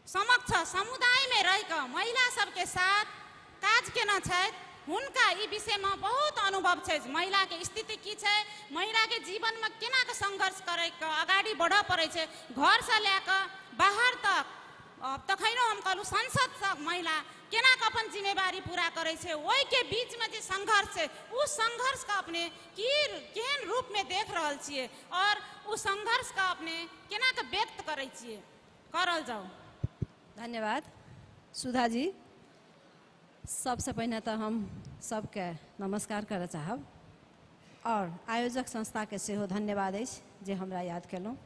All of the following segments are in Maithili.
समक्ष समुदायमे रहि कऽ महिला सबके साथ काज केने छथि। हुनका ई विषयमे बहुत अनुभव छै, महिलाके स्थिति की छै, महिलाके जीवनमे केना कऽ संघर्ष करैके अगाडि बढ़ऽ पड़ै छै, घरसँ लए कऽ बाहर तक। तखनो हम कहलहुँ संसदसँ महिला केना कऽ अपन जिम्मेवारी पूरा करै छै, ओहिके बीचमे जे संघर्ष छै ओ संघर्षके अपने की केहन रूपमे देख रहल छियै और ओ संघर्षके अपने केना कऽ व्यक्त करै छियै, करल जाउ। धन्यवाद सुधा जी। सबसँ पहिने तऽ हम सबके नमस्कार करऽ चाहब और आयोजक संस्थाके सेहो धन्यवाद अछि जे हमरा याद केलहुँ।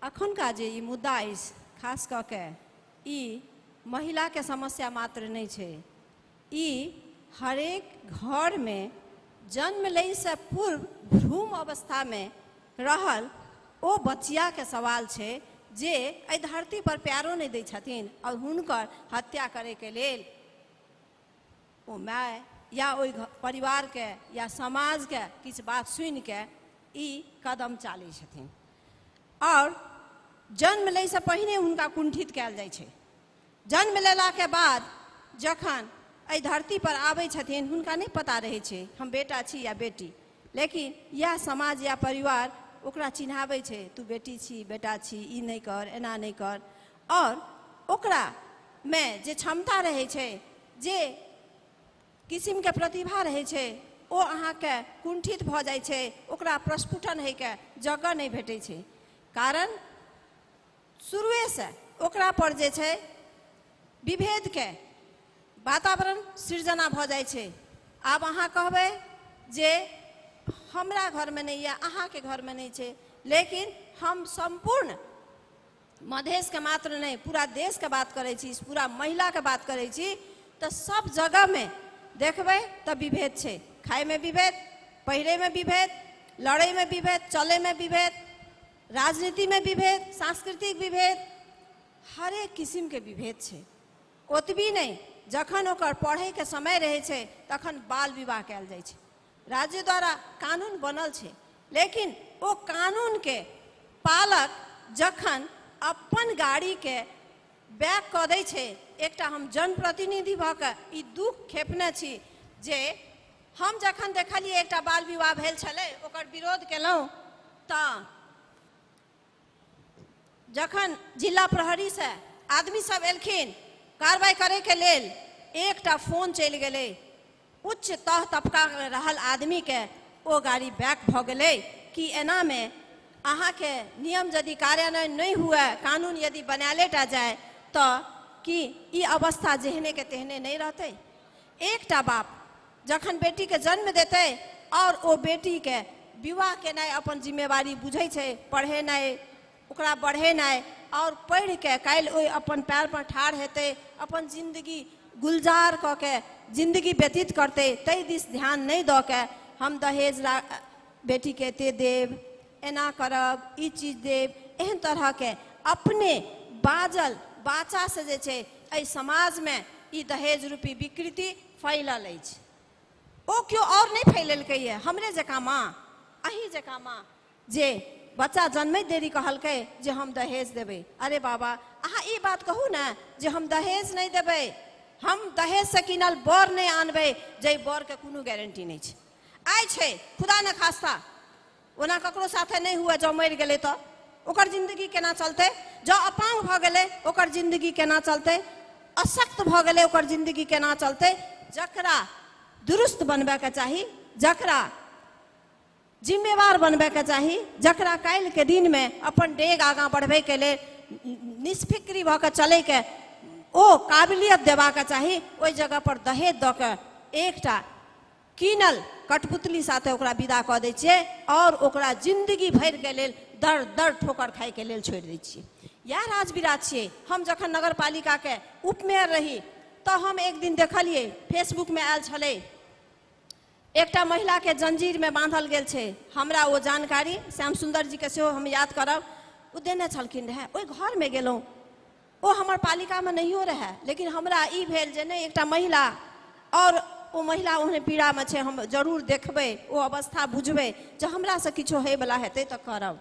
अखुनका जे ई मुद्दा अछि, खास कऽ के ई महिलाके समस्या मात्र नहि छै, ई हरेक घरमे जन्म लैसँ पूर्व भ्रूण अवस्थामे रहल ओ बचियाके सवाल छै जे एहि धरती पर प्यारो नहि दै छथिन और हुनकर हत्या करैके लेल ओ my या ओहि परिवारके या समाजके किछु बात सुनिके ई कदम चालै छथिन और जन्म लैसँ पहिने हुनका कुंठित कयल जाइ छै। जन्म लेलाके बाद जखन एहि धरती पर आबै छथिन हुनका नहि पता रहै छै हम बेटा छी या बेटी, लेकिन इएह समाज या परिवार ओकरा चिन्हाबै छै, तू बेटी छी बेटा छी, ई नहि कर, एना नहि कर। और ओकरा मे जे क्षमता रहै छै, जे किसिमके प्रतिभा रहै छै, ओ अहाँके कुंठित भऽ जाइ छै, ओकरा प्रस्फुटन होइके जगह नहि भेटै छै। कारण शुरुएसँ ओकरा पर जे छै विभेदके वातावरण सृजना भऽ जाइ छै। आब अहाँ कहबै जे हमरा घरमे नहि यऽ, अहाँके घरमे नहि छै, लेकिन हम सम्पूर्ण मधेशके मात्र नहि पूरा देशके बात करै छी, पूरा महिलाके बात करै छी, तऽ सब जगहमे देखबै तऽ विभेद छै। खाइमे विभेद, पहिरैमे विभेद, लड़ैमे विभेद, चलैमे विभेद, राजनीतिमे विभेद, सांस्कृतिक विभेद, हरेक किसिमके विभेद छै। ओतबी नहि, जखन ओकर पढ़ैके समय रहै छै तखन बाल विवाह कयल जाइ छै। राज्य द्वारा कानून बनल छै, लेकिन ओ कानूनके पालक जखन अपन गाड़ीके बैक कऽ दै छै, एकटा हम जनप्रतिनिधि भऽ कऽ ई दुख खेपने छी जे हम जखन देखलियै एकटा बाल विवाह भेल छलै, ओकर विरोध केलहुँ, तऽ जखन जिला प्रहरीसँ आदमी सब एलखिन कार्रवाई करैके लेल, एकटा फोन चलि गेलै, उच्च तह तबका रहल आदमीके ओ गाड़ी बैक भऽ गेलै कि एनामे अहाँके नियम यदि कार्यान्वयन नहि हुए, कानून यदि बनायले टा जाय, तऽ कि ई अवस्था जेहने के तेहने नहि रहतै? एकटा बाप जखन बेटीके जन्म देतै और ओ बेटीके विवाह केनाइ अपन जिम्मेवारी बुझै छै, पढ़ेनाइ, ओकरा बढ़ेनाइ, और पढ़िके काल्हि ओहि अपन पैर पर ठाढ़ हेतै, अपन जिन्दगी गुलजार कऽ के जिन्दगी व्यतीत करतै, ताहि दिस ध्यान नहि दऽ के हम दहेज बेटीके एते देब, एना करब, ई चीज देब, एहन तरहके अपने बाजल बाचासँ जे छै एहि समाजमे ई दहेज रूपी विकृति फैलल अछि। ओ केओ और नहि फैलेलकैए, हमरे जकाँ माँ, अहीं जकाँ माँ, जे बच्चा जन्मैत देरी कहलकै जे हम दहेज देबै। अरे बाबा, अहाँ ई बात कहू ने जे हम दहेज नहि देबै, हम दहेजसँ किनल बर नहि आनबै, जाहि बरके कोनो गारंटी नहि छै। आइ छै खुदा न खास्ता ओना ककरो साथे नहि हुए, जँ मरि गेलै तऽ ओकर जिन्दगी केना चलतै, जँ अपांग भऽ गेलै ओकर जिन्दगी केना चलतै, अशक्त भऽ गेलै ओकर जिन्दगी केना चलतै। जकरा दुरुस्त बनबैके चाही, जकरा जिम्मेवार बनबैके चाही, जकरा काल्हिके दिनमे अपन डेग आगाँ बढ़बैके लेल निष्फिक्री भऽ कऽ चलैके ओ काबिलियत देबाक चाही, ओहि जगह पर दहेज दऽ कऽ एकटा कीनल कठपुतली साथे ओकरा विदा कऽ दै छियै और ओकरा जिन्दगी भरिके लेल दर दर ठोकर खाइके लेल छोड़ि दै छियै। इएह राजविराज छियै। हम जखन नगरपालिकाके उपमेयर रही तऽ हम एक दिन देखलियै फेसबुकमे आयल छलै एकटा महिलाके जंजीरमे बान्धल गेल छै। हमरा ओ जानकारी श्याम सुन्दर जीके सेहो हम याद करब, ओ देने छलखिन रहए। ओहि घरमे गेलहुँ, ओ हमर पालिकामे नहियो रहए, लेकिन हमरा ई भेल जे नहि, एकटा महिला और ओ महिला ओहने पीड़ामे छै, हम जरूर देखबै, ओ अवस्था बुझबै, जे हमरासँ किछो होइवला हेतै तऽ करब।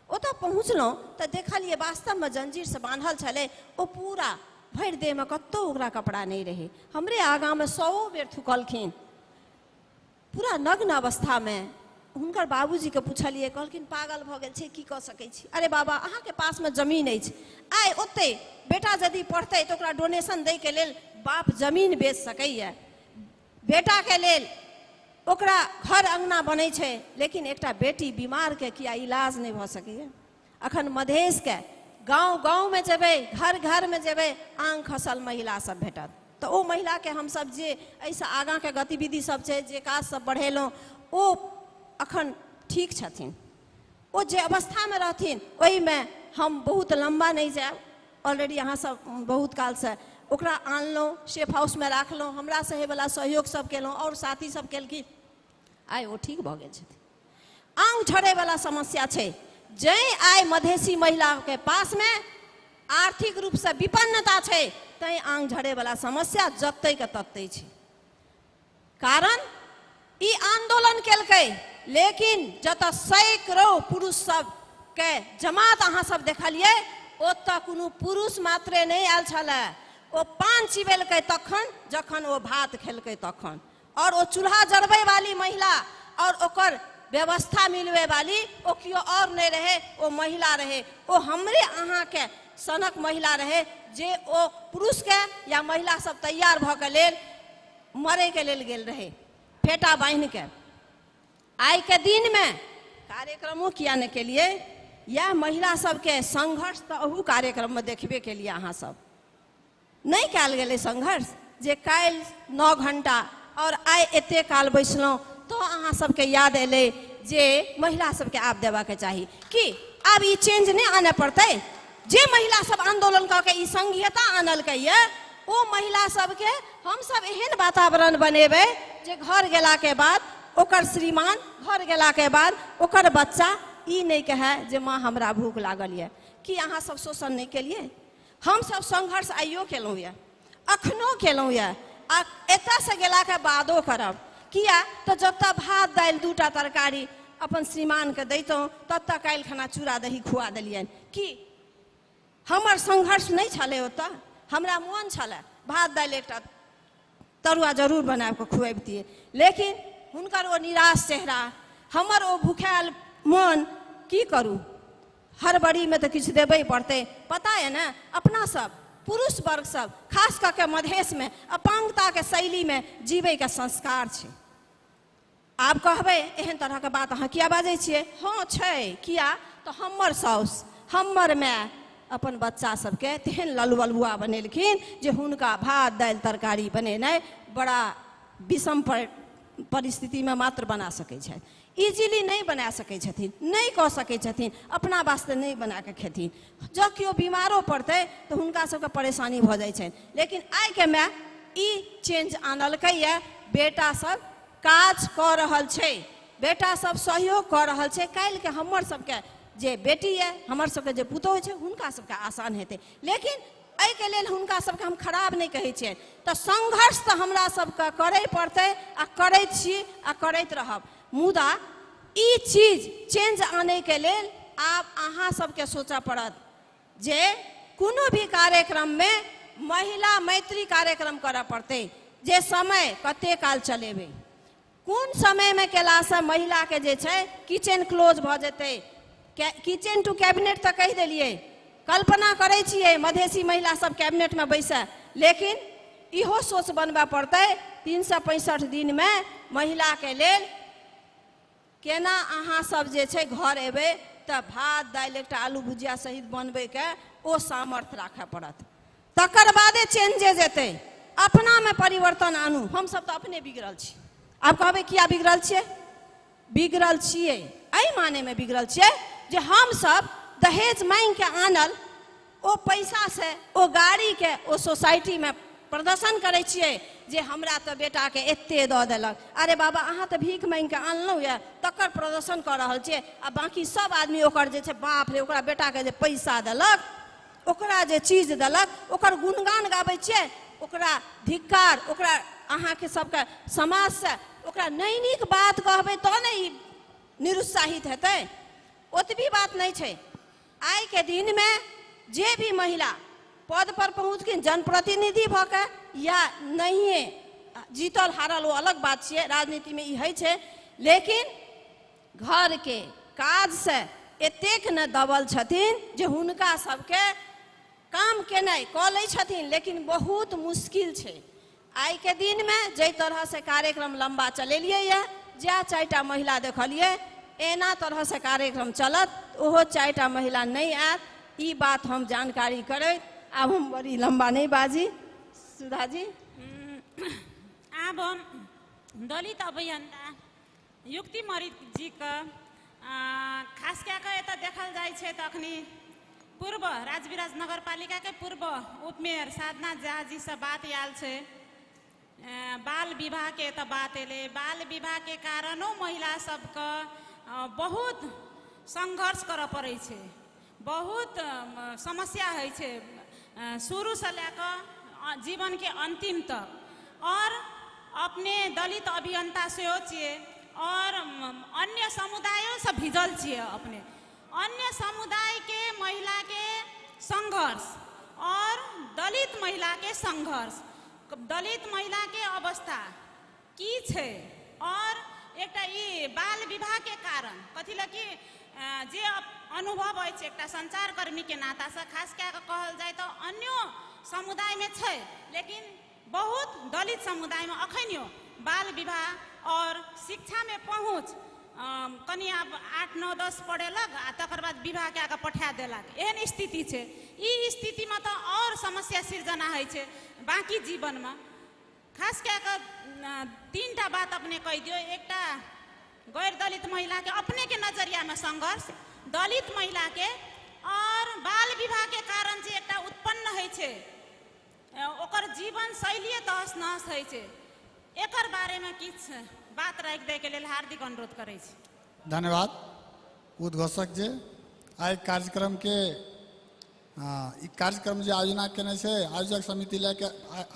ओतऽ पहुँचलहुँ तऽ देखलियै वास्तवमे जंजीरसँ बान्हल छलै ओ, पूरा भरि देहमे कतहु ओकरा कपड़ा नहि रहै। हमरे आगाँमे 100 बेर थुकलखिन, पूरा नग्न अवस्थामे। हुनकर बाबूजीके पुछलियै, कहलखिन पागल भऽ गेल छै, की कऽ सकै छी। अरे बाबा, अहाँके पासमे जमीन अछि, आइ ओतहि बेटा यदि पढ़तै तऽ ओकरा डोनेशन दैके लेल बाप जमीन बेच सकैए, बेटाके लेल ओकरा घर अङ्गना बनै छै, लेकिन एकटा बेटी बीमारके किया इलाज नहि भऽ सकैए? अखन मधेशके गाँव गाँवमे जेबै, घर घरमे जेबै, आँग खसल महिला सब भेटत। तऽ ओ महिलाके हमसब जे एहिसँ आगाँके गतिविधि सब छै, जे काज सब बढ़ेलहुँ, ओ अखन ठीक छथिन। ओ जे अवस्थामे रहथिन ओहिमे हम बहुत लम्बा नहि जायब, ऑलरेडी अहाँ सब बहुत कालसँ ओकरा आनलहुँ, सेफ हाउसमे राखलहुँ, हमरा होइवला सहयोग सब केलहुँ आओर साथी सब केलखिन, आइ ओ ठीक भऽ गेल छथिन। आँग झड़ैवला समस्या छै, जै आइ मधेशी महिलाके पासमे आर्थिक रूपसँ विपन्नता छै, तैँ आँग झड़ैवला समस्या जतैके ततै छै। कारण ई आन्दोलन केलकै, लेकिन जतऽ सैकड़ों पुरुष सबके जमात अहाँ सब देखलियै, ओतऽ कोनो पुरुष मात्रे नहि आयल छलै। ओ पान चिबेलकै तखन जखन ओ भात खेलकै तखन, और ओ चूल्हा जरबै वाली महिला और ओकर व्यवस्था मिलबै वाली ओ केओ और नहि रहे, ओ महिला रहे। ओ हमरे अहाँके सनक महिला रहे, जे ओ पुरुषके या महिला सब तैयार भऽ के लेल मरैके लेल गेल रहे फेटा बान्हिके। आइके दिनमे कार्यक्रमो किया नहि केलियै, इएह महिला सबके संघर्ष तऽ अहू कार्यक्रममे देखबे केलियै अहाँ सब। नहि कयल गेलै संघर्ष जे काल्हि 9 घंटा और आइ एते काल बैसलहुँ तऽ अहाँ सबके याद एलै जे महिला सबके आब देबाके चाही। कि आब ई चेंज नहि आनय पड़तै? जे महिला सब आंदोलन कऽ के ई संघीयता आनलकै ये, ओ महिला सबके हमसब एहन वातावरण बनेबै जे घर गेलाके बाद ओकर श्रीमान, घर गेलाके बाद ओकर बच्चा ई नहि कहै जे माँ हमरा भूख लागल यऽ। कि अहाँ सब शोषण नहि केलियै? हमसब संघर्ष आइयो केलहुँ यऽ, अखनो केलहुँ यऽ, आ एतऽसँ गेलाके बादो करब। किया तऽ जतऽ भात दालि 2टा तरकारी अपन श्रीमानके दैतहुँ, ततऽ काल्हि खना चूड़ा दही खुआ देलियनि। कि हमर संघर्ष नहि छलै ओतऽ? हमरा मोन छलै भात दालि 1टा तरुआ जरूर बनाकऽ खुअबितियै, लेकिन हुनकर ओ निराश चेहरा, हमर ओ भुखायल मन, की करू, हड़बड़ीमे तऽ किछु देबै पड़तै। पता यऽ ने अपना सब पुरुष वर्ग सब खास कऽ के मधेशमे अपांगताके शैलीमे जीवैके संस्कार छै। आब कहबै एहन तरहके बात अहाँ किया बाजै छियै? हँ छै, किया तऽ हमर साउस, हमर माय अपन बच्चा सबके तेहन ललुअलुआ बनेलखिन जे हुनका भात दालि तरकारी बनेनाइ बड़ा विषम परिस्थितिमे मात्र बना सकै छथि, इजीली नहि बना सकै छथिन, नहि कऽ सकै छथिन, अपना वास्ते नहि बना कऽ खेथिन। जँ केओ बीमारो पड़तै तऽ हुनका सबके परेशानी भऽ जाइ छनि। लेकिन आइके माय ई चेंज आनलकै यऽ, बेटा सब काज कऽ रहल छै, बेटा सब सहयोग कऽ रहल छै। काल्हिके हमर सबके जे बेटी यऽ, हमर सबके जे पुतोहु छै, हुनका सबके आसान हेतै। लेकिन एहिके लेल हुनका सबके हम खराब नहि कहै छियनि। तऽ संघर्ष तऽ हमरा सबके करै पड़तै, आ करैत छी आ करैत रहब। मुदा ई चीज चेंज आनैके लेल आब अहाँ सबके सोचऽ पड़त जे कोनो भी कार्यक्रममे महिला मैत्री कार्यक्रम करऽ पड़तै, जे समय कते काल चलेबै, कोन समयमे केलासँ महिलाके जे छै किचन क्लोज भऽ जेतै। किचन टू कैबिनेट तऽ कहि देलियै, कल्पना करै छियै मधेशी महिला सब कैबिनेटमे बैसै, लेकिन इहो सोच बनबऽ पड़तै 365 दिनमे महिलाके लेल केना अहाँ सब जे छै घर एबै तऽ भात दालि 1टा आलू भुजिया सहित बनबैके ओ सामर्थ्य राखऽ पड़त, तकर बादे चेंजेज एतै। अपनामे परिवर्तन आनू। हमसब तऽ अपने बिगड़ल छी। आब कहबै किया बिगड़ल छियै? बिगड़ल छियै एहि मानेमे बिगड़ल छियै जे हमसब दहेज मांगिके आनल ओ पैसासँ, ओ गाड़ीके, ओ सोसाइटीमे प्रदर्शन करै छियै जे हमरा तऽ बेटाके एते दऽ देलक। अरे बाबा, अहाँ तऽ भीख मांगिके आनलहुँ यऽ, तकर प्रदर्शन कऽ रहल छियै, आ बाँकी सब आदमी ओकर जे छै बाप रे ओकरा बेटाके जे पैसा देलक, ओकरा जे चीज देलक, ओकर गुणगान गाबै छियै, ओकरा धिक्कार, ओकरा अहाँके सबके समाजसँ ओकरा नहि नीक बात कहबै तऽ ने ई निरुत्साहित हेतै। ओतबी बात नहि छै। आइके दिनमे जे भी महिला पद पर पहुँचखिन, जनप्रतिनिधि भऽ के या नहिए, जीतल हारल ओ अलग बात छियै, राजनीतिमे ई होइ छै, लेकिन घरके काजसँ एतेक ने दबल छथिन जे हुनका सबके काम केनाइ कऽ लै छथिन, लेकिन बहुत मुश्किल छै। आइके दिनमे जाहि तरहसँ कार्यक्रम लम्बा चलेलियै यऽ, जएह 4टा महिला देखलियै, एना तरहसँ कार्यक्रम चलत ओहो 4टा महिला नहि आयत। ई बात हम जानकारी करैत आब हम बड़ी लम्बा नहि बाजी। सुधा जी, आब हम दलित अभियंता युक्ति मरीक जीके खास कए कऽ एतऽ देखल जाइ छै तऽ अखनी पूर्व राजविराज नगरपालिकाके पूर्व उपमेयर साधना झा जीसँ बात आयल छै। बाल विवाहके एतऽ बात एलै। बाल विवाहके कारणो महिला सबके बहुत संघर्ष करऽ पड़ै छै, बहुत समस्या होइ छै शुरूसँ लए कऽ जीवनके अन्तिम तक। और अपने दलित अभियंता सेहो छियै और अन्य समुदायोसँ भिजल छियै अपने। अन्य समुदायके महिलाके संघर्ष और दलित महिलाके संघर्ष, दलित महिलाके अवस्था की छै, और एकटा ई बाल विवाहके कारण कथी लए कि जे अनुभव अछि एकटा सञ्चारकर्मीके नातासँ खास कए कऽ कहल जाय तऽ अन्यो समुदायमे छै, लेकिन बहुत दलित समुदायमे अखनियो बाल विवाह और शिक्षामे पहुँच कनि आब 8, 9, 10 पढ़ेलक आ तकर बाद विवाह कए कऽ पठा देलक, एहन स्थिति छै। ई स्थितिमे तऽ आओर समस्या सिर्जना होइ छै बाँकी जीवनमे। खास कए कऽ 3टा बात अपने कहि दियौ। एकटा गैर दलित महिलाके अपनेके नजरियामे संघर्ष, दलित महिलाके और बाल विवाहके कारण जे एकटा उत्पन्न होइ छै ओकर जीवन शैलिए तहस नहस होइ छै, एकर बारेमे किछु बात राखि दैके लेल हार्दिक अनुरोध करै छी। धन्यवाद उद्घोषक जी। आइ कार्यक्रमके ई कार्यक्रम जे आयोजना केने छै आयोजक समिति लए के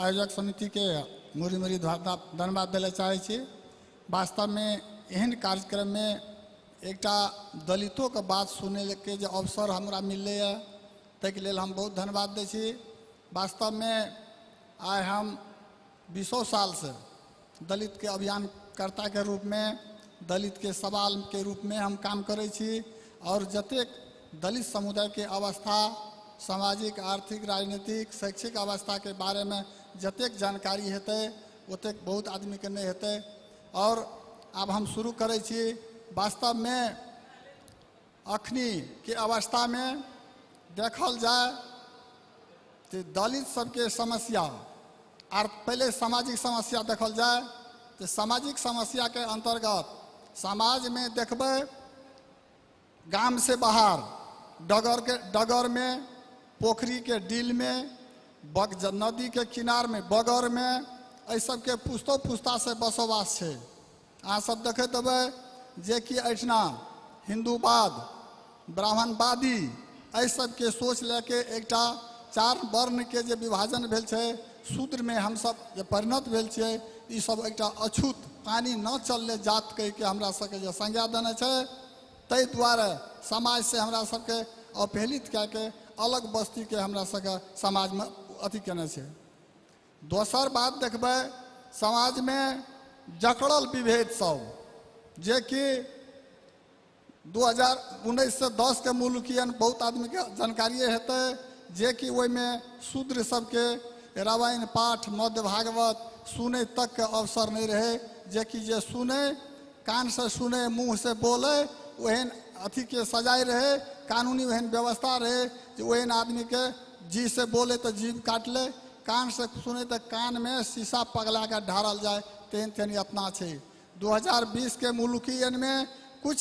आयोजक समितिके मुरी मुरी धन्यवाद दै लए चाहै छी। वास्तवमे एहन कार्यक्रममे एकटा दलितोके बात सुनैके जे अवसर हमरा मिललैए ताहिके लेल हम बहुत धन्यवाद दै छी। वास्तवमे आइ हम 20 सालसँ दलितके अभियानकर्ताके रूपमे, दलितके सवालके रूपमे हम काम करै छी और जतेक दलित समुदायके अवस्था, सामाजिक, आर्थिक, राजनीतिक, शैक्षिक अवस्थाके बारेमे जतेक जानकारी हेतै ओतेक बहुत आदमीके नहि हेतै। और आब हम शुरू करै छी। वास्तवमे अखनीके अवस्थामे देखल जाय तऽ दलित सबके समस्या आर पहिले सामाजिक समस्या देखल जाय तऽ सामाजिक समस्याके अंतर्गत समाजमे देखबै गाम से बाहर डगर में, पोखरी के डील में, नदी के किनार में, बगर में, एहि सबके पुस्तो पुस्ता से बसोबास छै। अहाँ सब देखैत हेबै जे कि एहिठिना हिंदूवाद, ब्राह्मणवादी एहि सबके सोच लए के एकटा 4 वर्ण के जे विभाजन भेल छै, शूद्रमे हमसब जे परिणत भेल छियै, ई सब एकटा अछूत पानी न चलले जात कहिके हमरा सबके जे संज्ञा देने छै, ताहि दुआरे समाजसँ हमरा सबके अपहेलित कए के अलग बस्तीके हमरा सबके समाजमे अथी केने छै। दोसर बात देखबै समाजमे जकड़ल विभेद सब, जेकि 2019 से 10 के मुल्कियन बहुत आदमीके जानकारिए हेतै, जेकि ओहिमे शूद्र सबके रामायण पाठ, मध्य भागवत सुनै तकके अवसर नहि रहै, जेकि जे सुनै कानसँ सुनै मुँहसँ बोलै ओहन अथीके सजाइ रहै, कानूनी ओहन व्यवस्था रहै जे ओहन आदमीके जीसँ बोलै तऽ जीभ काटि लै, कानसँ सुनै तऽ कानमे शीशा पगला कऽ ढारल जाय, तेहन तेहन यातना छै। 2020 के मुल्कियनमे कुछ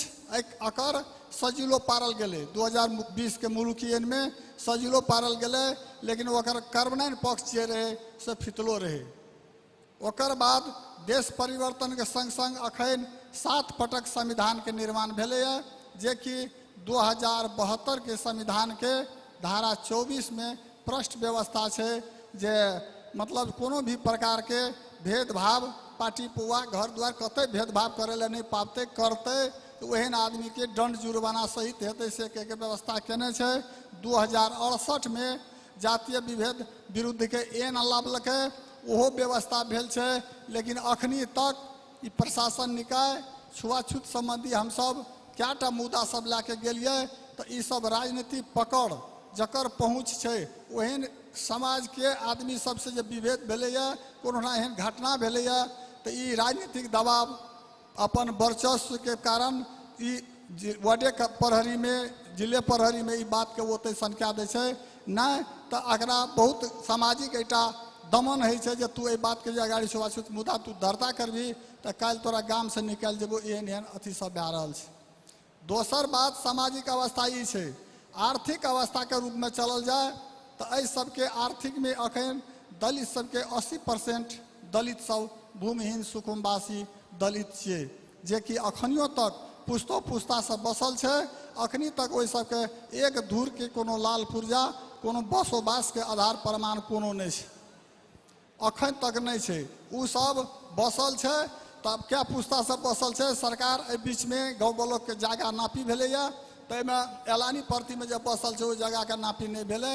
अकर सजिलो पारल गेलै, 2020 के मुल्कियनमे सजिलो पारल गेलै, लेकिन ओकर कर्मनयन पक्ष जे रहै से फितलो रहै। ओकर बाद देश परिवर्तनके संग संग अखन 7 पटक संविधानके निर्माण भेलैए, जेकि 2072 के संविधानके धारा 24 में प्रष्ट व्यवस्था छै जे मतलब कोनो भी प्रकारके भेदभाव पार्टी पुआ घर द्वार कतै भेदभाव करै लए नहि पाबतै, करतै तऽ ओहन आदमीके दंड जुर्माना सहित हेतै से के व्यवस्था केने छै। 2068 में जातीय विभेद विरुद्धके एन लाबलकै, ओहो व्यवस्था भेल छै। लेकिन अखनी तक ई प्रशासन निकाय छुआछूत सम्बन्धी हमसब कएटा मुद्दा सब लए के गेलियै तऽ ई सब राजनीतिक पकड़ जकर पहुँच छै ओहन समाजके आदमी सबसँ जे विभेद भेलैए, कोनो ना एहन घटना भेलैए तऽ ई राजनीतिक दबाव अपन वर्चस्वके कारण ई वार्डे प्रहरीमे जिले प्रहरीमे ई बातके ओतहि सनका दै छै। नहि तऽ एकरा बहुत सामाजिक एकटा दमन होइ छै जे तू एहि बातके जे अगाड़ी छुआछूत मुद्दा तू दर्ता करबही तऽ काल्हि तोरा गामसँ निकालि जेबौ, एहन एहन अथी सब भए रहल छै। दोसर बात सामाजिक अवस्था ई छै, आर्थिक अवस्थाके रूपमे चलल जाय तऽ एहि सबके आर्थिकमे अखन दलित सबके 80% दलित सब भूमिहीन सुकुम्बासी दलित छियै, जेकि अखनियो तक पुस्तो पुस्तासँ बसल छै। अखनी तक ओहि सबके एक धूरके कोनो लाल पुर्जा कोनो बसोबासके आधार प्रमाण कोनो नहि छै, अखन तक नहि छै। ओ सब बसल छै तब क्या पुस्तासँ बसल छै। सरकार एहि बीचमे गाँव ब्लॉकके जगह नापी भेलैए, ताहिमे एलानी परतीमे जे बसल छै ओहि जगहके नापी नहि भेलै।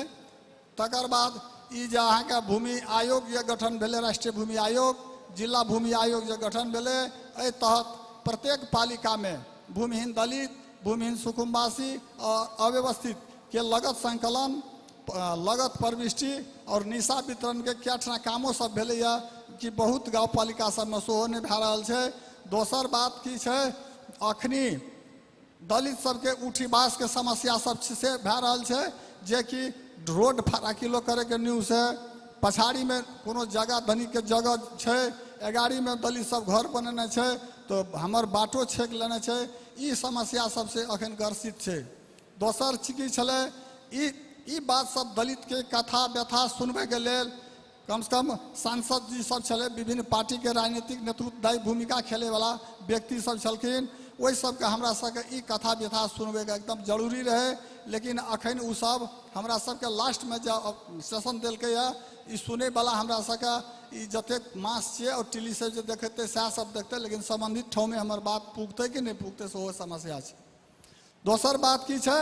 तकर बाद ई जे अहाँके भूमि आयोग जे गठन भेलै, राष्ट्रीय भूमि आयोग, जिला भूमि आयोग जे गठन भेलै, एहि तहत प्रत्येक पालिकामे भूमिहीन दलित, भूमिहीन सुकुम्बासी और अव्यवस्थित के लगत संकलन, लगत प्रविष्टि और निशा वितरण के कएठना कामो सब भेलैए कि बहुत गाँव पालिका सबमे सेहो नहि भए रहल छै। दोसर बात की छै, अखनी दलित सबके उठीवासके समस्या सब से भए रहल छै, जेकि रोड फराकी लोक करैके न्यूज है, पछाड़ीमे कोनो जगह धनिकके जगह छै, एगारीमे दलित सब घर बनेने छै तऽ हमर बाटो छेक लेने छै। ई समस्या सबसे अखन ग्रसित छै। दोसर की छलै, ई बात सब दलितके कथा व्यथा सुनबैके लेल कमसँ कम सांसद जी सब छलै, विभिन्न पार्टीके राजनीतिक नेतृत्वदायी भूमिका खेलैवला व्यक्ति सब छलखिन, ओहि सबके हमरा सबके ई कथा व्यथा सुनबैके एकदम जरूरी रहै। लेकिन अखन ओ सब हमरा सबके लास्टमे जे सेशन देलकैए, ई सुनैवला हमरा सबके ई जतेक मास छियै और टीवी से जे देखतै सएह सब देखतै, लेकिन सम्बन्धित ठाममे हमर बात पुगतै कि नहि पुगतै सेहो समस्या छै। दोसर बात की छै,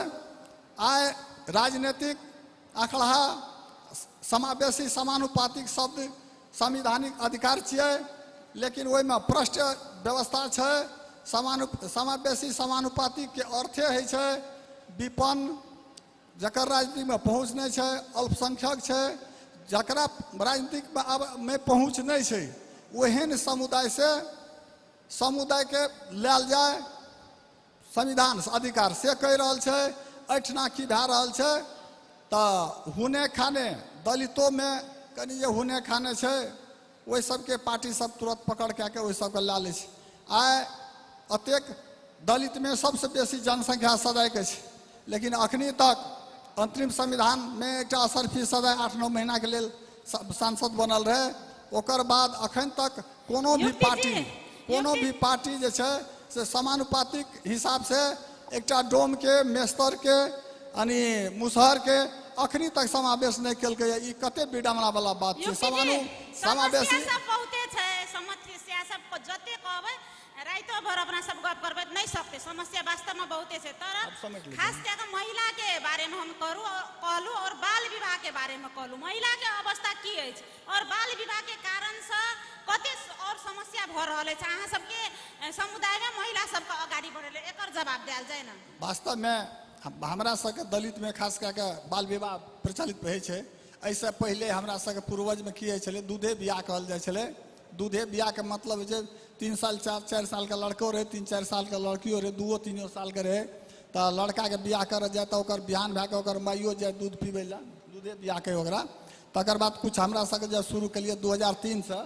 आइ राजनीतिक अखड़हा समावेशी समानुपातिक शब्द संवैधानिक अधिकार छियै, लेकिन ओहिमे भ्रष्ट व्यवस्था छै। समावेशी समानुपातिकके अर्थे होइ छै विपन्न, जकर राजनीतिमे पहुँच नहि छै, अल्पसंख्यक छै, जकरा राजनीतिकमे आब मे पहुँच नहि छै, ओहन समुदायसँ समुदायके लायल जाय संविधान अधिकार से कहि रहल छै। एहिठिना की भए रहल छै तऽ हुने खाने दलितोमे कनि जे हुने खाने छै ओहि सबके पार्टी सब तुरंत पकड़ कए के ओहि सबके लए लै छै। आइ अतेक दलितमे सबसँ बेसी जनसंख्या सदायके छै, लेकिन अखनी तक अंतरिम संविधानमे एकटा असरफी सदाय 8-9 महीनाके लेल सांसद बनल रहै, ओकर बाद अखन तक कोनो भी पार्टी कोनो भी पार्टी जे छै से समानुपातिक हिसाबसँ एकटा डोमके, मेस्तरके, यानी मुसहरके अखनी तक समावेश नहि केलकै। ई कते विडम्बना वाला बात छै। समावेशी सब बहुते छै, समस्या सब जते कहबै राइतो भर अपना सब गप करबै नहि सकते, समस्या वास्तवमे बहुते छै। तर खास कए कऽ महिलाके बारेमे हम कहलहुँ और बाल विवाहके बारेमे कहलहुँ, महिलाके अवस्था की अछि और बाल विवाहके कारणसँ कते और समस्या भऽ रहल अछि अहाँ सबके समुदायमे, महिला सबके अगाडि बढ़ै लेल एकर जवाब देल जाय ने। वास्तवमे हमरा सबके दलितमे खास कए कऽ बाल विवाह प्रचलित होइ छै। एहिसँ पहिले हमरा सबके पूर्वजमे की होइ छलै, दूधे बियाह कहल जाइ छलै। दूधे बियाहके मतलब होइ छै 3 साल 4 सालके लड़को रहै, 3-4 सालके लड़कियो रहै, 2-3 सालके रहै, तऽ लड़काके बियाह करऽ जाय तऽ ओकर बिहान भए कऽ ओकर माइयो जाय दूध पीबै लए, दूधे बियाह कहै ओकरा। तकर बाद कुछ हमरा सबके जे शुरू केलियै 2003 से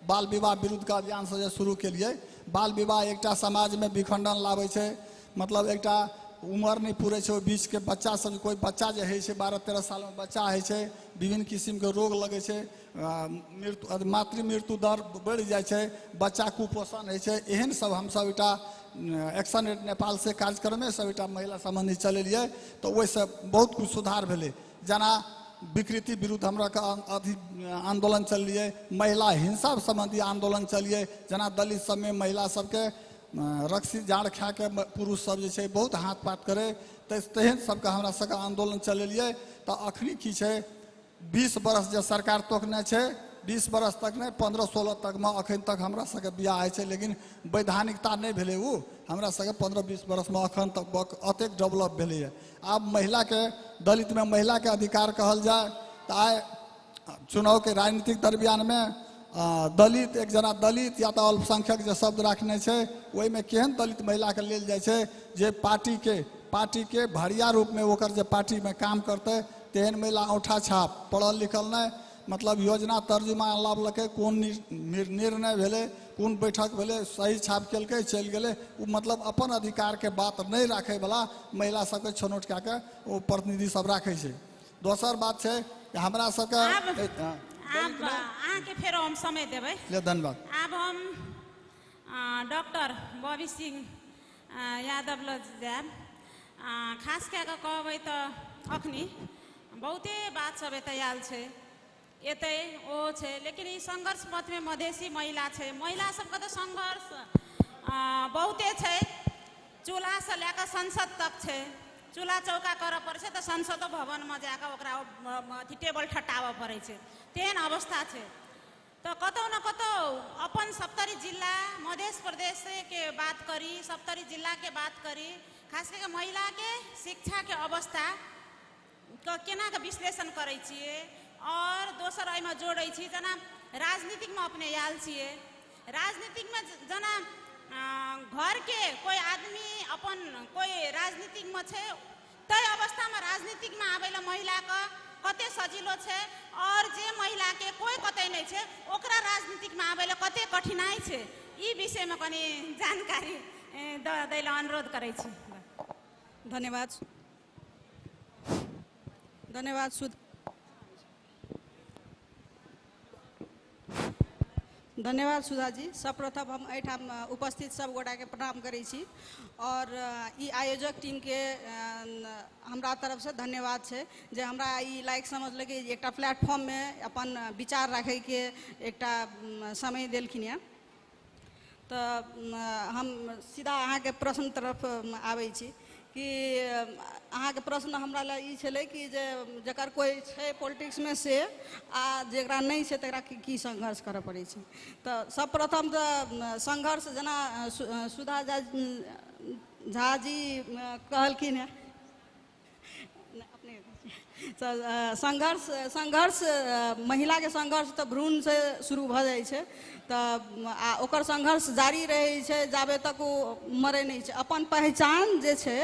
बाल विवाह विरुद्धके अभियानसँ जे शुरू केलियै। बाल विवाह एकटा समाजमे विखंडन लाबै छै, मतलब एकटा उमर नहि पूरै छै ओहि बीचके बच्चा सब, कोइ बच्चा जे होइ छै 12-13 सालमे बच्चा होइ छै, विभिन्न किसिमके रोग लगै छै, मृत्यु मातृ मृत्यु दर बढ़ि जाइ छै, बच्चा कुपोषण होइ छै। एहन सब हमसब एकटा एक्शन एड नेपाल से कार्यक्रमे सब एकटा महिला सम्बन्धी चलेलियै तऽ ओहिसँ बहुत कुछ सुधार भेलै। जेना विकृति विरुद्ध हमरा अथी आन्दोलन चलिए, महिला हिंसा सम्बन्धी आन्दोलन चलिए, जेना दलित सबमे महिला सबके रक्सी जाड़ खाके पुरुष सब जे छै बहुत हाथ पात करे, तेहन सबके हमरा सबके आन्दोलन चलेलियै। तऽ अखनी की छै, 20 बरस जे सरकार तोकने छै, 20 बरस तक नहि, 15-16 तकमे अखन तक हमरा सबके बियाह होइ छै, लेकिन वैधानिकता नहि भेलै। ओ हमरा सबके 15-20 बरसमे अखन तक अतेक डेवलप भेलैए। आब महिलाके, दलितमे महिलाके अधिकार कहल जाय तऽ आइ चुनावके राजनीतिक दरमियानमे दलित, एक जना दलित या तऽ अल्पसंख्यक जे शब्द राखने छै, ओहिमे केहन दलित महिलाके लेल जाइ छै जे पार्टीके भरिया रूपमे ओकर जे पार्टीमे काम करतै तेहन महिला औंठा छाप, पढ़ल लिखल नहि, मतलब योजना तर्जुमा लाबलकै, कोन निर्णय भेलै, कोन बैठक भेलै, सही छाप केलकै, चलि गेलै। ओ मतलब अपन अधिकारके बात नहि राखैवला महिला सबके छनौट कए कऽ ओ प्रतिनिधि सब राखै छै। दोसर बात छै हमरा सबके आब अहाँके फेरो हम समय देबै। धन्यवाद। आब हम डॉक्टर बॉबी सिंह यादव लग जायब। खास कए कऽ कहबै तऽ अखनी बहुते बात सब एतऽ आयल छै, एतै ओ छै, लेकिन ई संघर्ष पथमे मधेसी महिला छै, महिला सबके तऽ संघर्ष बहुते छै। चूल्हासँ लए कऽ संसद तक छै, चूल्हा चौका करऽ पड़ै छै तऽ संसदो भवनमे जाकऽ ओकरा अथी टेबल ठटाबऽ पड़ै छै, तेहन अवस्था छै। तऽ कतहु ने कतहु अपन सप्तरी जिल्ला, मधेश प्रदेशके बात करी, सप्तरी जिल्लाके बात करी, खास कऽ कऽ महिलाके शिक्षाके अवस्था केना कऽ विश्लेषण करै छियै। और दोसर एहिमे जोड़ै छी, जेना राजनीतिकमे अपने आयल छियै, राजनीतिकमे जेना घरके कोइ आदमी अपन कोइ राजनीतिकमे छै, ताहि अवस्थामे राजनीतिकमे आबै लए महिलाके कते सजिलो छै, और जे महिलाके कोइ कतै नहि छै ओकरा राजनीतिकमे आबै लए कते कठिनाइ छै, ई विषयमे कनि जानकारी दै लए अनुरोध करै छी। धन्यवाद। धन्यवाद धन्यवाद सुधा जी। सर्वप्रथम हम एहिठाम उपस्थित सब गोटाके प्रणाम करै छी और ई आयोजक टीमके हमरा तरफसँ धन्यवाद छै जे हमरा ई लायक समझलकै जे एकटा प्लेटफॉर्ममे अपन विचार राखैके एकटा समय देलखिन हँ। तऽ हम सीधा अहाँके प्रश्न तरफ आबै छी कि अहाँके प्रश्न हमरा लए ई छलै कि जे जकर कोइ छै पॉलिटिक्समे से आ जकरा नहि छै तकरा की संघर्ष करऽ पड़ै छै। तऽ सर्वप्रथम तऽ संघर्ष जेना सुधा झा जी कहलखिन हेँ, अपने संघर्ष संघर्ष महिलाके संघर्ष तऽ भ्रूणसँ शुरू भऽ जाइ छै, तऽ आ ओकर संघर्ष जारी रहै छै जाबे तक ओ मरै नहि छै। अपन पहचान जे छै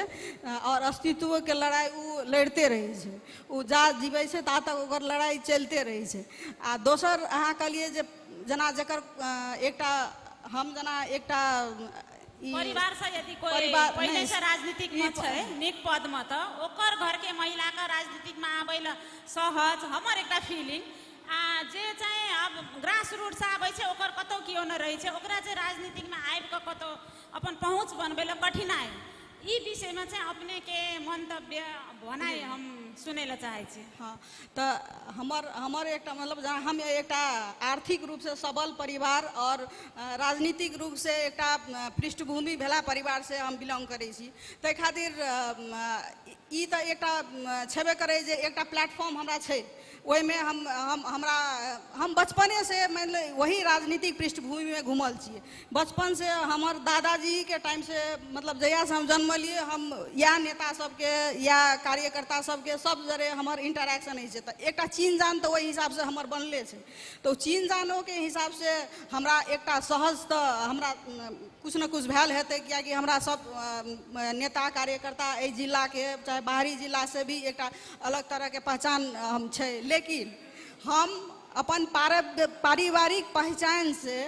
और अस्तित्वके लड़ाइ ओ लड़िते रहै छै, ओ जा जीबै छै ता तक ओकर लड़ाइ चलिते रहै छै। आ दोसर अहाँ कहलियै जे जेना जकर एकटा हम जेना एकटा परिवार से यदि कोई पहिले से राजनीतिक में छै नीक पद में तऽ ओकर घर के महिला के राजनीतिक में आबै ल सहज, हमर एकटा फीलिंग। आ जे चाहे अब ग्रास रूट से आबै छै ओकर कतौ केओ नहि रहै छै, ओकरा जे राजनीतिक में आबि कऽ कतौ अपन पहुँच बनबै ल कठिनाइ, ई विषय में चाहिँ अपने के मंतव्य भनाइ हम सुनै ल चाहै छी। हाँ, तऽ हमर हमर एकटा मतलब जहाँ हम एकटा आर्थिक रूपसँ सबल परिवार और राजनीतिक रूपसँ एकटा पृष्ठभूमि भेला परिवारसँ हम बिलोंग करै छी, ताहि खातिर ई तऽ एकटा छेबे करै जे एकटा प्लेटफॉर्म हमरा छै, ओहिमे हम हम हमरा हम बचपनेसँ मानि लिअ वही राजनीतिक पृष्ठभूमिमे घुमल छियै। बचपनसँ हमर दादाजीके टाइमसँ मतलब जहियासँ हम जन्मलियै हम इएह नेता सबके या कार्यकर्ता सबके सब जरे हमर इंटरेक्शन होइ छै, तऽ एकटा चीन जान तऽ ओहि हिसाबसँ हमर बनले छै। तऽ ओ चीन जानोके हिसाबसँ हमरा एकटा सहज तऽ हमरा कुछ ने कुछ भेल हेतै, कियाकि हमरा सब नेता कार्यकर्ता एहि जिलाके चाहे बाहरी जिलासँ भी एकटा अलग तरहके पहचान हम छै। लेकिन हम अपन पारिवारिक पहचानसँ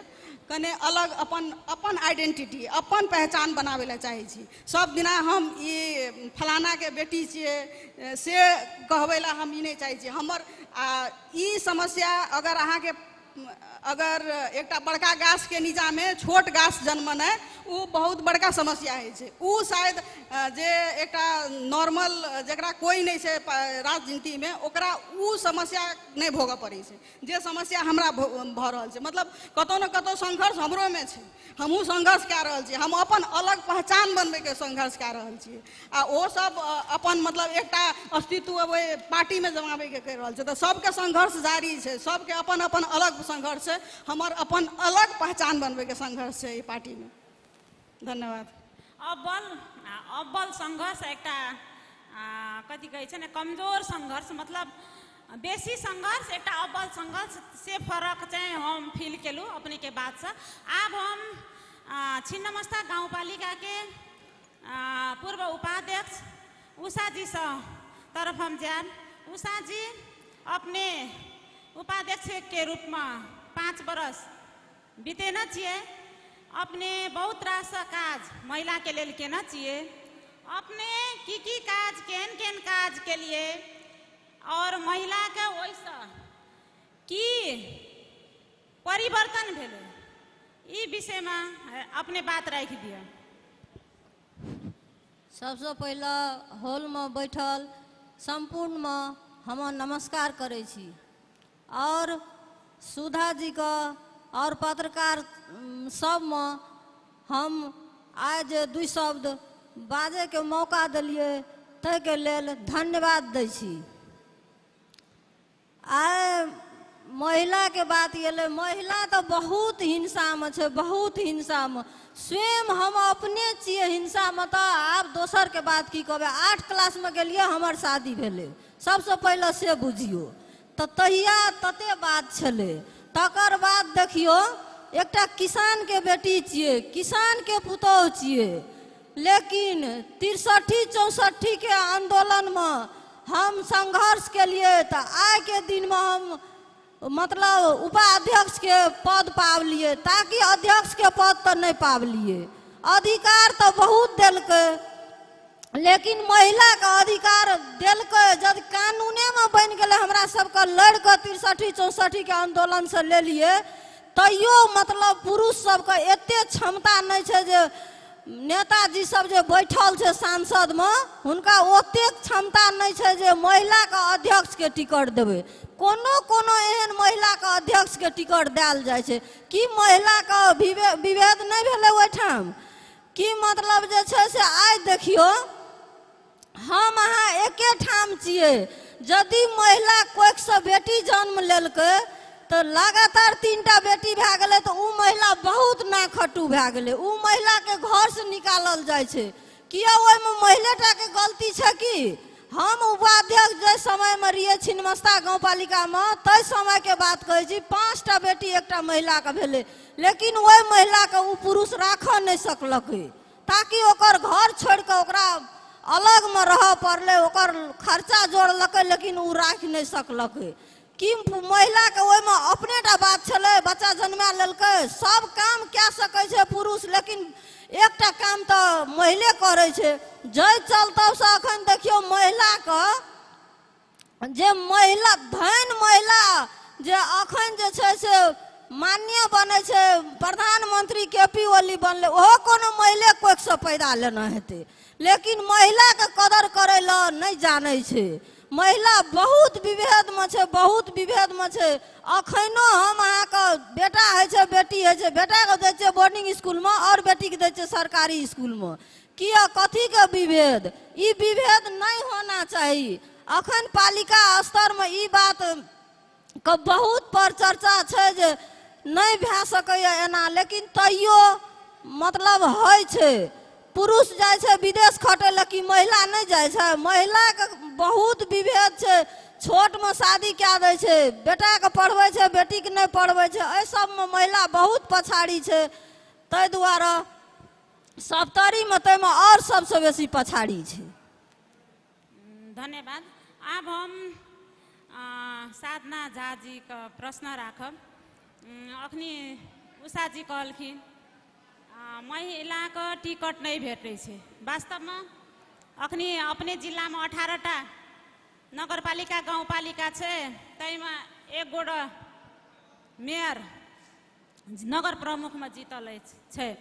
कने अलग अपन अपन आइडेंटिटी अपन पहचान बनाबै लए चाहै छी। सब दिना हम ई फलानाके बेटी छियै से कहबै लए हम ई नहि चाहै छी। हमर आ ई समस्या अगर अहाँके अगर एकटा बड़का गाछके नीचाँमे छोट गाछ जन्मनाइ ओ बहुत बड़का समस्या होइ छै। ओ शायद जे एकटा नॉर्मल जकरा कोइ नहि छै राजनीतिमे ओकरा ओ समस्या नहि भोगऽ पड़ै छै जे समस्या हमरा भऽ रहल छै। मतलब कतहु ने कतहु संघर्ष हमरोमे छै, हमहूँ संघर्ष कए रहल छी, हम अपन अलग पहचान बनबैके संघर्ष कए रहल छी आ ओ सब अपन मतलब एकटा अस्तित्व ओहि पार्टीमे जमाबैके कहि रहल छै। तऽ सबके संघर्ष जारी छै, सबके अपन अपन अलग संघर्ष छै, हमर अपन अलग पहचान बनबैके संघर्ष छै एहि पार्टीमे। धन्यवाद। अब्बल अब्बल संघर्ष एकटा कथी कहै छै ने कमजोर संघर्ष, मतलब बेसी संघर्ष एकटा अब्बल संघर्ष से फरक चाहिँ हम फील केलहुँ अपनेके बातसँ। आब हम छिन्नमस्ता गाउँपालिकाके पूर्व उपाध्यक्ष उषाजीसँ तरफ हम जायब। उषाजी अपने उपाध्यक्षके रूपमे 5 बरस बितेने छियै, अपने बहुत रास काज महिलाके लेल केने छियै, अपने की की काज केहन केहन काज केलियै और महिलाके ओहिसँ की परिवर्तन भेलै, ई विषयमे अपने बात राखि दिअ। सबसँ पहिले हॉलमे बैठल सम्पूर्णमे हम नमस्कार करै छी और सुधा जीके और पत्रकार सबमे हम आइ जे 2 शब्द बाजैके मौका देलियै ताहिके लेल धन्यवाद दै छी। आइ महिलाके बात गेलै, महिला तऽ बहुत हिंसामे छै, बहुत हिंसामे। स्वयं हम अपने छियै हिंसामे, तऽ आब दोसरके बात की कहबै। 8 क्लासमे गेलियै, हमर शादी भेलै, सबसँ पहिले से बुझियौ तऽ तहिया तते बात छलै। तकर बाद देखियौ एकटा किसानके बेटी छियै, किसानके पुतोहु छियै, लेकिन 63 64 के आन्दोलनमे हम संघर्ष केलियै तऽ आइके दिनमे हम मतलब उपाध्यक्षके पद पाबलियै, ताकि अध्यक्षके पद तऽ नहि पाबलियै। अधिकार तऽ बहुत देलकै लेकिन महिलाके अधिकार देलकै जब कानूनेमे बनि गेलै, हमरा सबके लड़िकऽ 63 64 के आन्दोलनसँ लेलियै, तैयो मतलब पुरुष सबके एते क्षमता नहि छै जे नेताजी सब जे बैठल छै सांसदमे हुनका ओतेक क्षमता नहि छै जे महिलाके अध्यक्षके टिकट देबै। कोनो कोनो एहन महिलाके अध्यक्षके टिकट देल जाइ छै कि महिलाके विभेद नहि भेलै ओहिठाम कि मतलब जे छै से आइ देखियौ हम अहाँ एके ठाम छियै, यदि महिला कोखिसँ बेटी जन्म लेलकै तऽ लगातार 3टा बेटी भए गेलै तऽ ओ महिला बहुत नाखटू भए गेलै, ओ महिलाके घरसँ निकालल जाइ छै। किया ओहिमे महिलेटाके गलती छै कि? हम उपाध्यक्ष जाहि समयमे रहियै छिन्नमस्ता गाउँपालिकामे ताहि समयके बात कहै छी, 5टा बेटी एकटा महिलाके भेलै, लेकिन ओहि महिलाके ओ पुरुष राखऽ नहि सकलकै, ताकि ओकर घर छोड़िकऽ ओकरा अलगमे रहऽ पड़लै, ओकर खर्चा जोड़लकै लेकिन ओ राखि नहि सकलकै। कि महिलाके ओहिमे अपनेटा बात छलै, बच्चा जन्मा लेलकै, सब काम कए सकै छै पुरुष, लेकिन एकटा काम तऽ महिले करै छै। जाहि चलतसँ अखन देखियौ महिलाके जे महिला धन महिला जे अखन जे छै से मान्य बनै छै, प्रधानमंत्री के पी ओली बनलै, ओहो कोनो महिले कोखिसँ पैदा लेना हेतै, लेकिन महिलाके कदर करै लए नहि जानै छै। महिला बहुत विभेदमे छै, बहुत विभेदमे छै। अखनो हम अहाँके बेटा होइ छै बेटी होइ छै, बेटाके दै छियै बोर्डिंग स्कूलमे आओर बेटीके दै छियै सरकारी स्कूलमे, किया कथीके विभेद? ई विभेद नहि होना चाही। अखन पालिका स्तरमे ई बात के बहुत पर चर्चा छै जे नहि भए सकैए एना, लेकिन तैयो मतलब होइ छै। पुरुष जाइ छै विदेश खटै लए कि महिला नहि जाइ छै? महिलाके बहुत विभेद छै, छोटमे शादी कए दै छै, बेटाके पढ़बै छै बेटीके नहि पढ़बै छै, एहि सबमे महिला बहुत पछाड़ी छै। ताहि दुआरे सप्तरीमे ताहिमे आओर सबसँ बेसी पछाड़ी छै। धन्यवाद। आब हम साधना झा जीके प्रश्न राखब। अखनी उषा जी कहलखिन महिलाके टिकट नहि भेटै छै, वास्तवमे अखनी अपने जिलामे 18टा नगरपालिका गाउँपालिका छै, ताहिमे एक गोटा मेयर नगर प्रमुखमे जीतल अछि छै।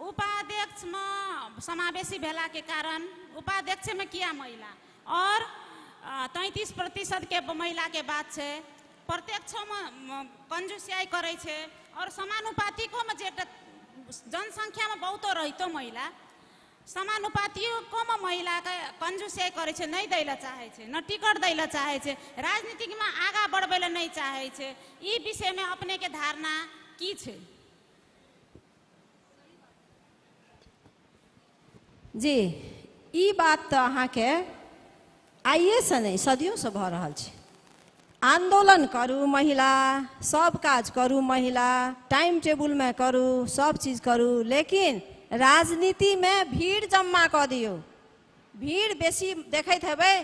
उपाध्यक्षमे समावेशी भेलाके कारण उपाध्यक्षमे किया महिला और 33% के महिलाके बात छै, प्रत्यक्षोमे कंजूसियाई करै छै और समानुपातिकोमे जे एकटा जनसंख्यामे बहुतो रहितो महिला समानुपातिकोमे महिलाके कंजूसियाई करै छै, नहि दै लए चाहै छै, न टिकट दै लए चाहै छै, राजनीतिकमे आगाँ बढ़बै लए नहि चाहै छै। ई विषयमे अपनेके धारणा की छै? जी, ई बात तऽ अहाँके आइएसँ नहि सदियोंसँ भऽ रहल छै। आंदोलन करू महिला, सब काज करू महिला, टाइम टेबुलमे करू, सब चीज करू, लेकिन राजनीतिमे भीड़ जमा कऽ दियौ। भीड़ बेसी देखैत हेबै,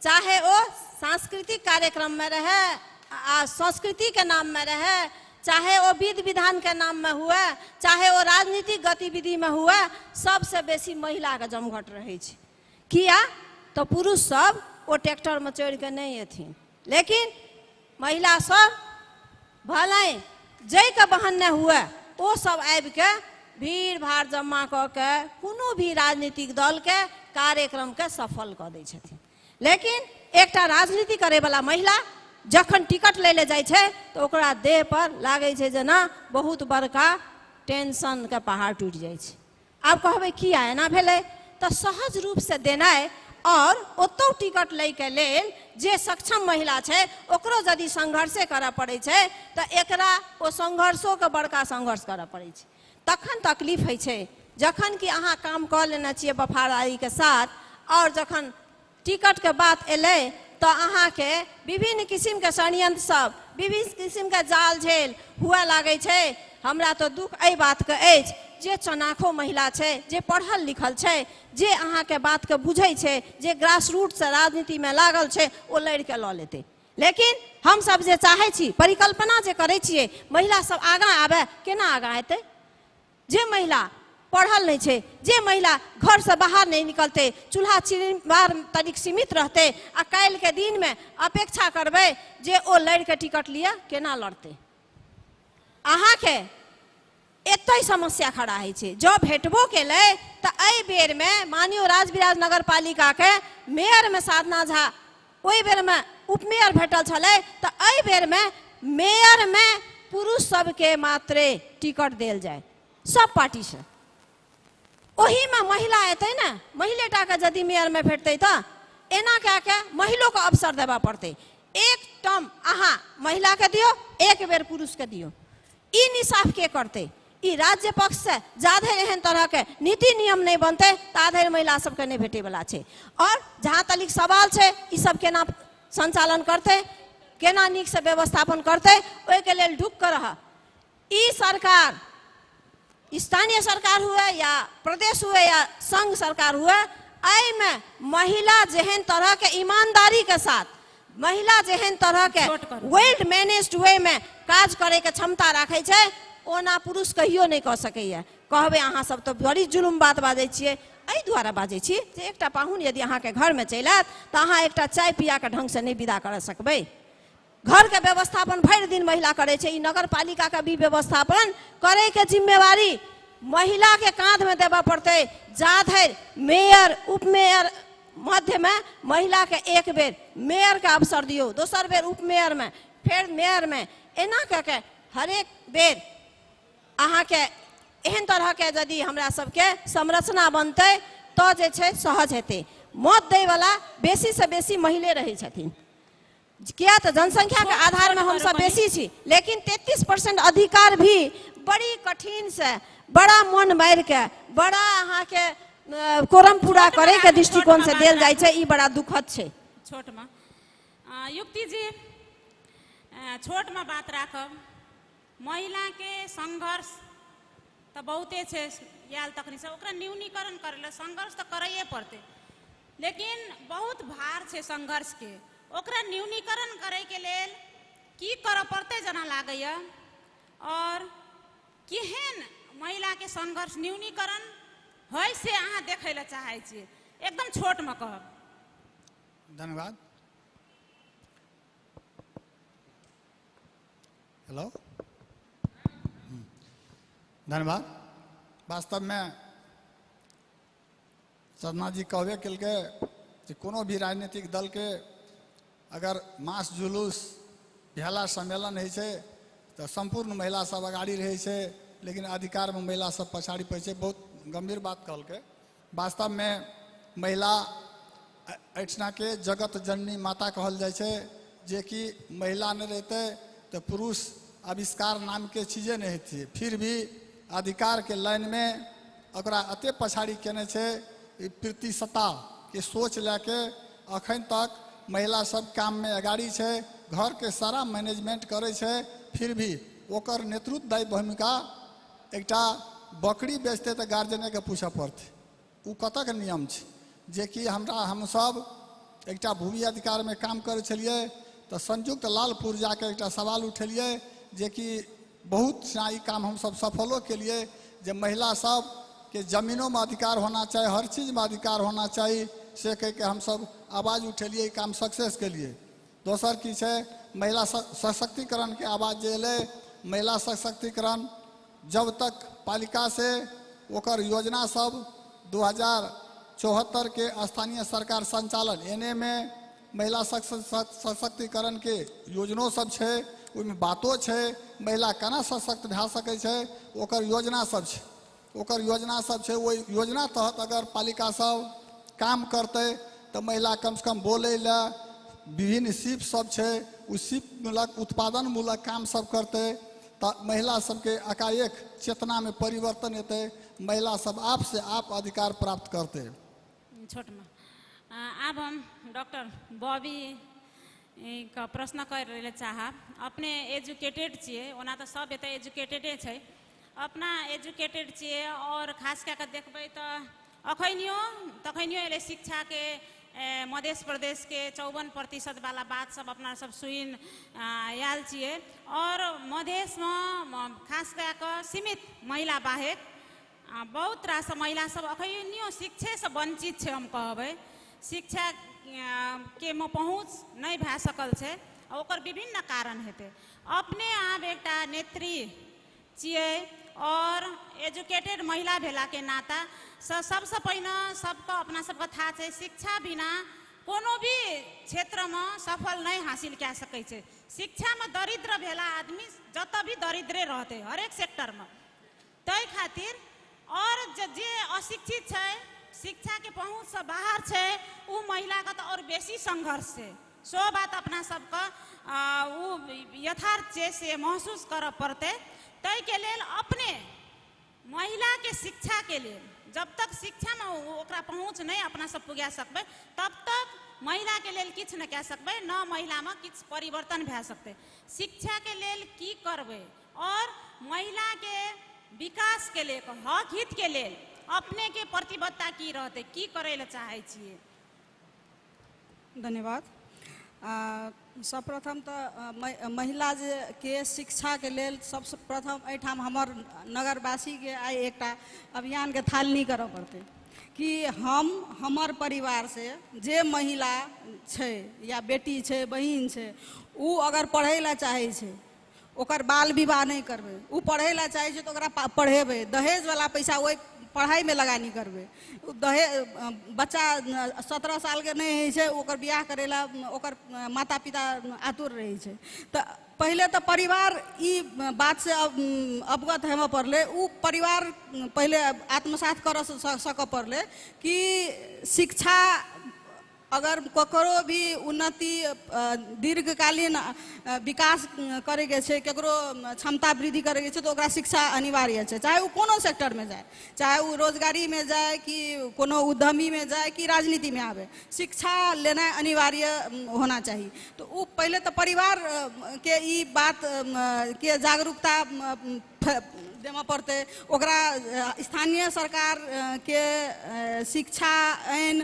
चाहे ओ सांस्कृतिक कार्यक्रममे रहै आ संस्कृतिके नाममे रहै, चाहे ओ विध विधानके नाममे हुए, चाहे ओ राजनीतिक गतिविधिमे हुए, सबसँ बेसी महिलाके जमघट रहै छै। किया तऽ पुरुष सब ओ ट्रैक्टरमे चढ़िके नहि एथिन, लेकिन महिला सब भले जाहिके बहाने हुए ओ सब आबिके भीड़ भाड़ जमा कऽ के कोनो भी राजनीतिक दलके कार्यक्रमके सफल कऽ दै छथिन। लेकिन एकटा राजनीति करैवला महिला जखन टिकट लै लए जाइ छै तऽ ओकरा देह पर लागै छै जेना बहुत बड़का टेंशनके पहाड़ टूटि जाइ छै। आब कहबै किया एना भेलै, तऽ सहज रूपसँ देनाइ और ओतौ टिकट लैके लेल जे सक्षम महिला छै ओकरो यदि संघर्षे करऽ पड़ै छै तऽ एकरा ओ संघर्षोके बड़का संघर्ष करऽ पड़ै छै, तखन तकलीफ होइ छै। जखन कि अहाँ काम कऽ लेने छियै वफादारीके साथ और जखन टिकटके बात एलै तऽ अहाँके विभिन्न किसिमके षड्यंत्र सब, विभिन्न किसिमके जाल झेल हुए लागै छै। हमरा तऽ दुख एहि बातके अछि जे चनाखो महिला छै, जे पढ़ल लिखल छै, जे अहाँके बातके बुझै छै, जे ग्रास रूटसँ राजनीतिमे लागल छै, ओ लड़िके लऽ लेतै। लेकिन हमसब जे चाहै छी, परिकल्पना जे करै छियै महिला सब आगाँ आबै, केना आगाँ एतै? जे महिला पढ़ल नहि छै, जे महिला घरसँ बाहर नहि निकलतै, चूल्हा चिरबार तनिक सीमित रहतै, आ काल्हिके दिनमे अपेक्षा करबै जे ओ लड़िके टिकट लिअ, केना लड़तै? अहाँके एतहि समस्या खड़ा होइ छै। जँ भेटबो केलै तऽ एहि बेरमे मानियो राजविराज नगरपालिकाके मेयरमे साधना झा ओहि बेरमे उपमेयर भेटल छलै, तऽ एहि बेरमे मेयरमे पुरुष सबके मात्रे टिकट देल जाय सब पार्टीसँ। ओहिमे महिला एतै ने, महिले टाके यदि मेयरमे भेटतै तऽ एना कए के महिलोके अवसर देबऽ पड़तै। एक टर्म अहाँ महिलाके दियौ, एक बेर पुरुषके दियौ। ई निसाफ के करतै? ई राज्य पक्षसँ जाधरि एहन तरहके नीति नियम नहि बनतै ताधरि महिला सबके नहि भेटैवला छै। और जहाँ तलिक सवाल छै ई सब केना संचालन करतै, केना नीकसँ व्यवस्थापन करतै, ओहिके लेल ढुक कऽ रह। ई सरकार स्थानीय सरकार हुए या प्रदेश हुए या संघ सरकार हुए, एहिमे महिला जेहन तरहके ईमानदारीके साथ, महिला जेहन तरहके वेल मैनेज्ड वे में काज करैके क्षमता राखै छै, ओना पुरुष कहियो नहि कऽ सकैए। कहबै अहाँ सब तऽ बड़ी जुलुम बात बाजै छियै। एहि दुआरे बाजै छी जे एकटा पाहुन यदि अहाँके घरमे चलि आयत तऽ अहाँ एकटा चाय पियाके ढङ्गसँ नहि विदा करा सकबै। घरके व्यवस्थापन भरि दिन महिला करै छै। ई नगरपालिकाके भी व्यवस्थापन करैके जिम्मेवारी महिलाके काँधमे देबऽ पड़तै। जाधरि मेयर उपमेयर मध्यमे महिलाके एक बेर मेयरके अवसर दियौ, दोसर बेर उपमेयरमे, फेर मेयरमे, एना कऽ के हरेक बेर अहाँके एहन तरहके यदि हमरा सबके संरचना बनतै तऽ जे छै सहज हेतै। मत दैवला बेसीसँ बेसी महिले रहै छथिन, किया तऽ जनसंख्याके आधारमे हमसब बेसी छी, लेकिन 33% अधिकार भी बड़ी कठिनसँ, बड़ा मन मारिके, बड़ा अहाँके कोरम पूरा करैके दृष्टिकोणसँ देल जाइ छै। ई बड़ा दुखद छै। छोटमे युक्ति जी, छोटमे बात राखब, महिलाके संघर्ष तऽ बहुते छै आयल तखनीसँ, ओकरा न्यूनीकरण करै लए संघर्ष तऽ करैए पड़तै, लेकिन बहुत भार छै संघर्षके, ओकरा न्यूनीकरण करैके लेल की करऽ पड़तै जेना लागैए, और केहन महिलाके संघर्ष न्यूनीकरण होइ से अहाँ देखै लए चाहै छियै, एकदम छोटमे कहब। धन्यवाद। हेलो, धन्यवाद। वास्तवमे सदना जी कहबे केलकै जे कोनो भी राजनीतिक दलके अगर मास जुलूस भेला सम्मेलन होइ छै तऽ सम्पूर्ण महिला सब अगाड़ी रहै छै, लेकिन अधिकारमे महिला सब पछाड़ी पड़ै छै। बहुत गंभीर बात कहलकै। वास्तवमे महिला एहिठिनाके जगत जननी माता कहल जाइ छै, जेकि महिला नहि रहितै तऽ पुरुष आविष्कार नामके चीजे नहि हेतियै। फिर भी अधिकारके लाइनमे ओकरा एते पछाड़ी केने छै ई प्रतिसत्ताके सोच लए के अखन तक महिला सब काममे अगाड़ी छै, घरके सारा मैनेजमेंट करै छै। फिर भी ओकर नेतृत्वदायी भूमिका एकटा बकरी बेचतै तऽ गार्जियनेके पूछऽ पड़तै, ओ कतऽके नियम छै? जेकि हमरा हमसब एकटा भूमि अधिकारमे काम करै छलियै तऽ संयुक्त लालपुर जाके एकटा सवाल उठेलियै, जेकि बहुत सा ई काम हमसब सफलो केलियै जे महिला सबके जमीनोमे अधिकार होना चाही, हर चीजमे अधिकार होना चाही, से कहिके हमसब आवाज उठेलियै, काम सक्सेस केलियै। दोसर की छै, महिला सशक्तिकरणके आवाज जे एलै, महिला सशक्तिकरण जब तक पालिका से ओकर योजना सब 2074 के स्थानीय सरकार संचालन एने में महिला सशक्तिकरण के योजनो सब छै, ओहिमे बातो छै, महिला केना सशक्त भए सकै छै, ओकर योजना सब छै, ओकर योजना सब छै। ओहि योजना तहत अगर पालिका सब काम करतै तऽ महिला कमसँ कम बोलै लए विभिन्न सीप सब छै, ओ सीपमूलक उत्पादनमूलक काम सब करतै तऽ महिला सबके एकाएक चेतनामे परिवर्तन एतै, महिला सब आपसे आप अधिकार प्राप्त करतै। छोटमे आब हम डॉक्टर बॉबी के प्रश्न करै लए चाहब। अपने एजुकेटेड छियै, ओना तऽ सब एतऽ एजुकेटेडे छै, अपना एजुकेटेड छियै और खास कए कऽ देखबै तऽ अखनियो तखनियो एलै शिक्षाके मध्य प्रदेशके 54% वाला बात सब अपना सब सुनि आयल छियै। और मधेशमे खास कए कऽ सीमित महिला बाहेक बहुत रास महिला सब अखनियो शिक्षेसँ वंचित छै। हम कहबै शिक्षा के मे पहुँच नहि भए सकल छै, ओकर विभिन्न कारण हेतै। अपने आब एकटा नेत्री छियै और एजुकेटेड महिला भेलाके नाता सबसँ पहिने सबके अपना सबके थाह छै शिक्षा बिना कोनो भी क्षेत्रमे सफल नहि हासिल कए सकै छै। शिक्षामे दरिद्र भेला आदमी जतऽ भी दरिद्रे रहतै हरेक सेक्टरमे, ताहि खातिर और जे अशिक्षित छै, शिक्षाके पहुँचसँ बाहर छै, ओ महिलाके तऽ और बेसी संघर्ष छै। सो बात अपना सबके ओ यथार्थ छै से महसूस करऽ पड़तै। ताहिके लेल अपने महिलाके शिक्षाके लेल जब तक शिक्षामे ओकरा पहुँच नहि अपना सब पुगा सकबै तब तक महिलाके लेल किछु नहि कए सकबै, न महिलामे किछु परिवर्तन भए सकतै। शिक्षाके लेल की करबै और महिलाके विकासके लेल हक हितके लेल अपनेके प्रतिबद्धता की रहतै, की करै लए चाहै छियै? धन्यवाद। सर्वप्रथम तऽ महिला जे के शिक्षाके लेल सबसँ प्रथम एहिठाम हमर नगरवासीके आइ एकटा अभियानके थालनी करऽ पड़तै कि हम हमर परिवार से जे महिला छै या बेटी छै बहिन छै ओ अगर पढ़ै लए चाहै छै ओकर बाल विवाह नहि करबै, ओ पढ़ै लए चाहै छै तऽ ओकरा पढ़ेबै, दहेजवला पैसा ओहि पढ़ाइमे लगानी करबै। दहेज बच्चा 17 सालके नहि होइ छै ओकर बियाह करै लए ओकर माता पिता आतुर रहै छै। तऽ पहिले तऽ परिवार ई बातसँ अवगत हेबऽ पड़लै, ओ परिवार पहिले आत्मसात करऽ सकऽ पड़लै कि शिक्षा अगर ककरो भी उन्नति दीर्घकालीन विकास करैके छै, ककरो क्षमता वृद्धि करैके छै तऽ ओकरा शिक्षा अनिवार्य छै, चाहे ओ कोनो सेक्टरमे जाय, चाहे ओ रोजगारीमे जाय कि कोनो उद्यमीमे जाय कि राजनीतिमे आबै, शिक्षा लेनाइ अनिवार्य होना चाही। तऽ ओ पहिले तऽ परिवारके ई बात के जागरूकता देबऽ पड़तै, ओकरा स्थानीय सरकारके शिक्षा ऐन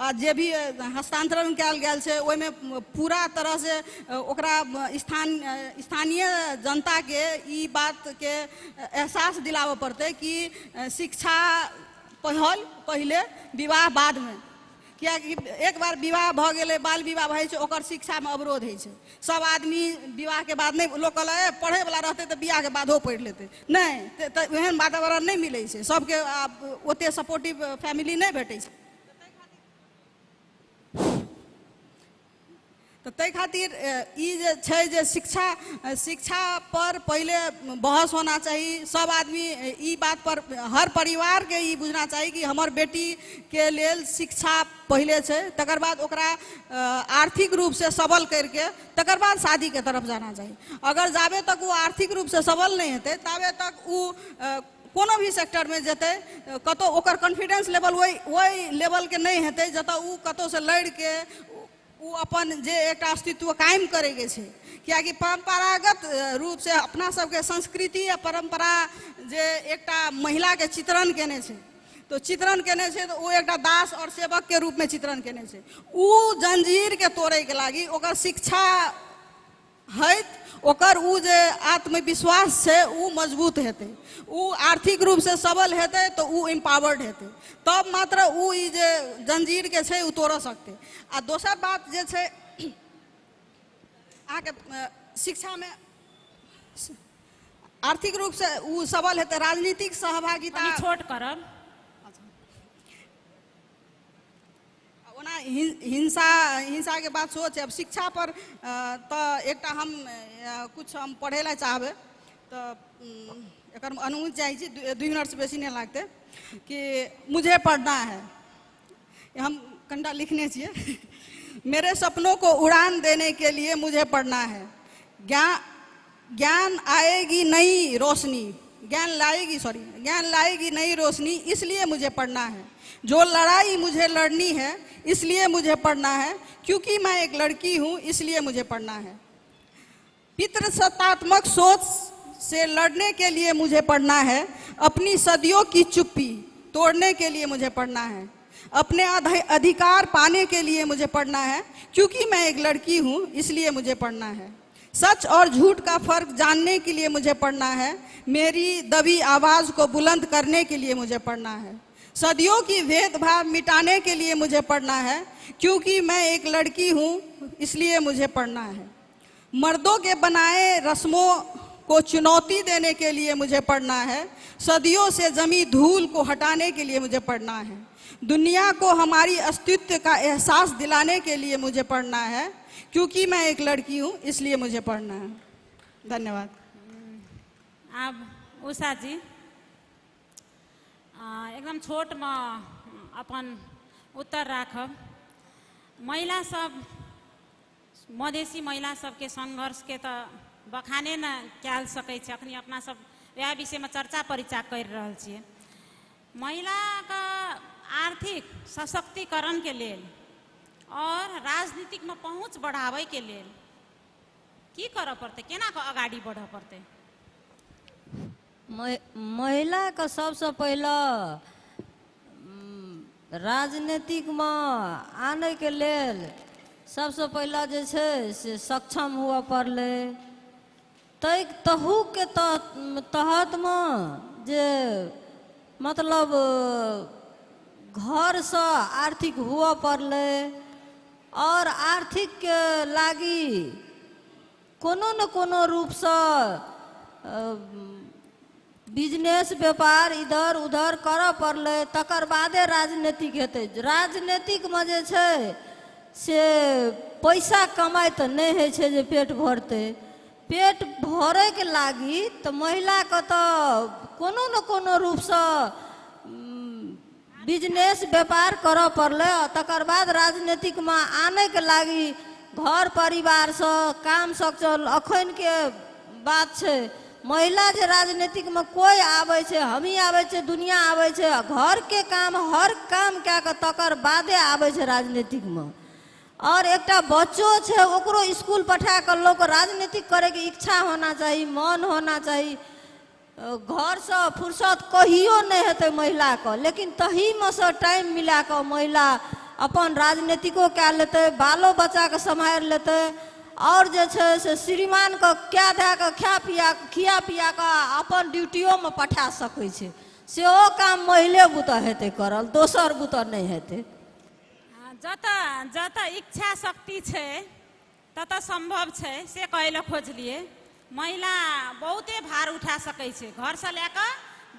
आ जे भी हस्तांतरण कयल गेल छै ओहिमे पूरा तरहसँ ओकरा स्थानीय जनताके ई बातके एहसास दिलाबऽ पड़तै कि शिक्षा पहल पहिले विवाह बादमे। किएकि एक बार विवाह भऽ गेलै, बाल विवाह भऽ जाइ छै, ओकर शिक्षामे अवरोध होइ छै। सब आदमी विवाहके बाद नहि, लोक कहलक ए पढ़ैवला रहतै तऽ बियाहके बादो पढ़ि लेतै, नहि तऽ एहन वातावरण नहि मिलै छै सबके, आब ओते सपोर्टिव फैमिली नहि भेटै छै। तऽ ताहि खातिर ई जे छै जे शिक्षा, शिक्षा पर पहिले बहस होना चाही। सब आदमी ई बात पर, हर परिवारके ई बुझना चाही कि हमर बेटीके लेल शिक्षा पहिले छै, तकर बाद ओकरा आर्थिक रूपसँ सबल करिके तकर बाद शादीके तरफ जाना चाही। अगर जाबे तक ओ आर्थिक रूपसँ सबल नहि हेतै ताबे तक ओ कोनो भी सेक्टरमे जेतै, कतहु ओकर कॉन्फिडेंस लेवल ओहि लेवलके नहि हेतै जतऽ ओ कतहुसँ लड़िके ओ अपन जे एकटा अस्तित्व कायम करैके छै। किएकि परम्परागत रूपसँ अपना सबके संस्कृति आ परम्परा जे एकटा महिलाके चित्रण केने छै, तऽ चित्रण केने छै तऽ ओ एकटा दास आओर सेवकके रूपमे चित्रण केने छै। ओ जंजीरके तोड़ैके लागि ओकर शिक्षा होइत, ओकर ओ जे आत्मविश्वास छै ओ मजबूत हेतै, ओ आर्थिक रूपसँ सबल हेतै तऽ ओ एम्पावर्ड हेतै, तब मात्र ओ ई जे जंजीरके छै ओ तोड़ऽ सकतै। आ दोसर बात जे छै अहाँके शिक्षामे आर्थिक रूपसँ ओ सबल हेतै, राजनीतिक सहभागिता छोट करब। ओना हिंसा, हिंसाके बात सेहो छै। आब शिक्षा पर तऽ एकटा हम किछु हम पढ़ै लए चाहबै तऽ एकर अनुमति चाहै छी, 2 मिनटसँ बेसी नहि लागतै। कि मुझे पढ़ना है, हम कनिटा लिखने छियै। मेरे सपनों को उड़ान देने के लिए मुझे पढ़ना है, ज्ञान आएगी नई रोशनी, ज्ञान लाएगी, सॉरी, ज्ञान लाएगी नई रोशनी, इसलिए मुझे पढ़ना है। जो लड़ाई मुझे लड़नी है इसलिए मुझे पढ़ना है, क्योंकि मैं एक लड़की हूँ इसलिए मुझे पढ़ना है। पितृसत्तात्मक सोच से लड़ने के लिए मुझे पढ़ना है, अपनी सदियों की चुप्पी तोड़ने के लिए मुझे पढ़ना है, अपने अधिकार पाने के लिए मुझे पढ़ना है, क्योंकि मैं एक लड़की हूँ इसलिए मुझे पढ़ना है। सच और झूठ का फर्क जानने के लिए मुझे पढ़ना है, मेरी दबी आवाज़ को बुलंद करने के लिए मुझे पढ़ना है, सदियों की भेदभाव मिटाने के लिए मुझे पढ़ना है, क्योंकि मैं एक लड़की हूँ इसलिए मुझे पढ़ना है। मर्दों के बनाए रस्मों को चुनौती देने के लिए मुझे पढ़ना है, सदियों से जमी धूल को हटाने के लिए मुझे पढ़ना है, दुनिया को हमारी अस्तित्व का एहसास दिलाने के लिए मुझे पढ़ना है, क्योंकि मैं एक लड़की हूँ इसलिए मुझे पढ़ना है। धन्यवाद। अब उषा जी एकदम छोट में अपन उत्तर राखब। महिला सब, मधेसी महिला सबके संघर्ष के तो बखाने न कयल सकै छै। अखनी अपना सब वएह विषय में चर्चा परिचा कर रहल छियै। महिला का आर्थिक सशक्तिकरण के लेल और राजनीतिक में पहुँच बढ़ावे के लेल की करऽ पड़तै, केना के अगाडि बढ़ऽ पड़तै? महिला के सबसे पहले राजनीतिक में आने के लेल सबसे पहले जे छै से सक्षम हुअ पड़लै। तहू के तहत में जे मतलब घरसँ आर्थिक हुअ पड़लै और आर्थिक के लागी कोनो न कोनो रूपसँ बिजनेस व्यापार इधर उधर करऽ पड़लै, तकर बादे राजनीतिक हेतै। राजनीतिकमे जे छै से पैसा कमाइ तऽ नहि होइ छै जे पेट भरतै। पेट भरैके लागी तऽ महिलाके तऽ कोनो न कोनो रूपसँ बिजनेस व्यापार करऽ पड़लै, तकर बाद राजनीतिकमे आनैके लागी घर परिवारसँ काम सक्षम। अखनके बात छै महिला जे राजनीतिकमे कोइ आबै छै, हमही आबै छै, दुनिया आबै छै, घरके काम हर काम कए कऽ तकर बादे आबै छै राजनीतिकमे। और एकटा बच्चो छै ओकरो स्कूल पठा कऽ लोक राजनीतिक करैके इच्छा होना चाही, मन होना चाही। घरसँ फुर्सत कहियो नहि हेतै महिलाके, लेकिन तहीमे सँ टाइम मिला कऽ महिला अपन राजनीतिको कए लेतै, बालो बच्चाके सम्हारि लेतै और जे छै से श्रीमानके कए दए कऽ खा पिया खिया पिया कऽ अपन ड्यूटियोमे पठा सकै छै। सेहो काम महिले बुते हेतै करल, दोसर बुते नहि हेतै। जतऽ जतऽ इच्छा शक्ति छै ततऽ सम्भव छै, से कहै लए खोजलियै। महिला बहुते भार उठा सकै छै घरसँ लए कऽ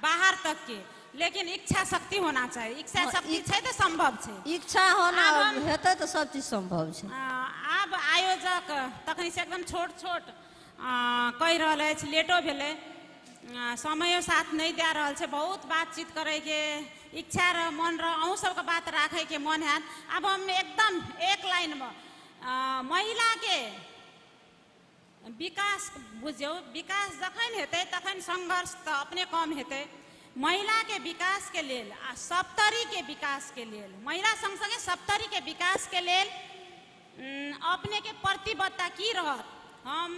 बाहर तकके, लेकिन इच्छा शक्ति होना चाही। इच्छा शक्ति छै तऽ सम्भव छै। इच्छा होना हेतै तऽ सब चीज सम्भव छै। आब आयोजक तखन से एकदम छोट छोट कहि रहल अछि, लेटो भेलै, समयो साथ नहि दए रहल छै। बहुत बातचीत करैके इच्छा रह, मन रह, अहूँ सबके बात राखैके मन हैत। आब हम एकदम एक लाइनमे महिलाके विकास बुझियौ, विकास जखन हेतै तखन सङ्घर्ष तऽ अपने कम हेतै। महिलाके विकासके लेल आ सप्तरीके विकासके लेल, महिला सङ्ग सङ्गे सप्तरीके विकासके लेल अपनेके प्रतिबद्धता की रहत? हम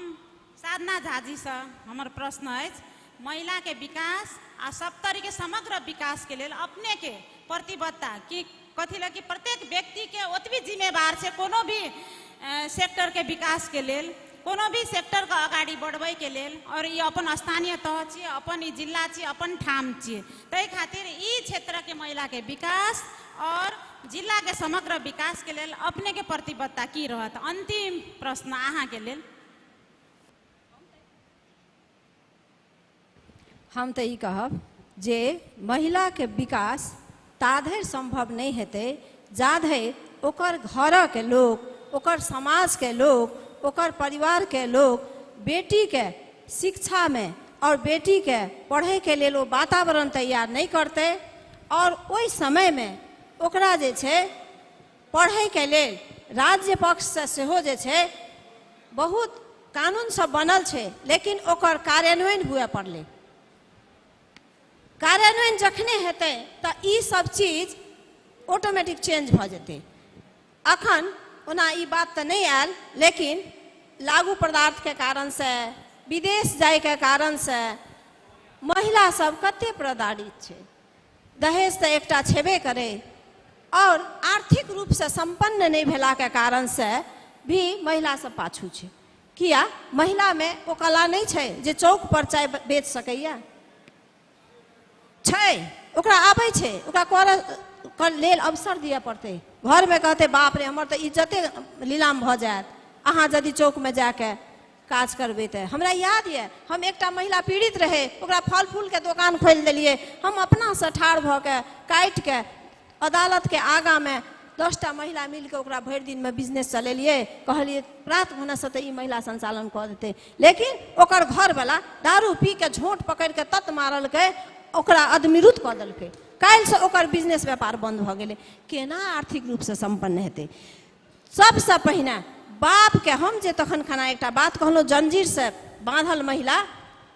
साधना झाजीसँ हमर प्रश्न अछि, महिलाके विकास आ सप्तरीके समग्र विकासके लेल अपनेके प्रतिबद्धता की कथी लए कि प्रत्येक व्यक्तिके ओतबी जिम्मेवार छै कोनो भी सेक्टरके विकासके लेल, कोनो भी सेक्टरके अगाडि बढ़बैके लेल। और ई अपन स्थानीय तह छियै, अपन ई जिल्ला छियै, अपन ठाम छियै, ताहि खातिर ई क्षेत्रके महिलाके विकास और जिल्लाके समग्र विकासके लेल अपनेके प्रतिबद्धता की रहत? अन्तिम प्रश्न अहाँके लेल। हम तऽ ई कहब जे महिलाके विकास ताधरि सम्भव नहि हेतै जाधरि ओकर घरके लोक, ओकर समाजके लोक, ओकर परिवारके लोक बेटीके शिक्षामे और बेटीके पढ़ैके लेल ओ वातावरण तैयार नहि करतै और ओहि समयमे ओकरा जे छै पढ़ैके लेल राज्य पक्षसँ सेहो जे छै बहुत कानून सब बनल छै, लेकिन ओकर कार्यान्वयन हुए पड़लै। कार्यान्वयन जखने हेतै तऽ ई सब चीज ऑटोमेटिक चेंज भऽ जेतै। अखन ओना ई बात तऽ नहि आयल, लेकिन लागू पदार्थके कारणसँ, विदेश जाइके कारणसँ महिला सब कते प्रताड़ित छै। दहेज तऽ एकटा छेबे करै, और आर्थिक रूपसँ सम्पन्न नहि भेलाके कारणसँ भी महिला सब पाछू छै। किया महिलामे ओ कला नहि छै जे चौक पर चाय बेच सकैया? छै, ओकरा आबै छै, ओकरा करऽ लेल अवसर दिअ पड़तै। घरमे कहतै बाप रे हमर तऽ इज्जते लीलाम भऽ जायत अहाँ यदि चौकमे जाके काज करबै तऽ। हमरा याद यऽ, हम एकटा महिला पीड़ित रहै, ओकरा फल फूलके दोकान खोलि देलियै। हम अपनासँ ठाढ़ भऽ के काटिके अदालतके आगाँमे 10टा महिला मिलके ओकरा भरि दिनमे बिजनेस चलेलियै। कहलियै प्रात होनेसँ तऽ ई महिला संचालन कऽ देतै, लेकिन ओकर घरवला दारू पी के झोंट पकड़िके तत मारलकै, ओकरा अधमृत कऽ देलकै। काल्हिसँ ओकर बिजनेस व्यापार बन्द भऽ गेलै। केना आर्थिक रूपसँ सम्पन्न हेतै? सबसँ पहिने बापके, हम जे तखन खाना एकटा बात कहलहुँ, जंजीरसँ बाँधल महिला,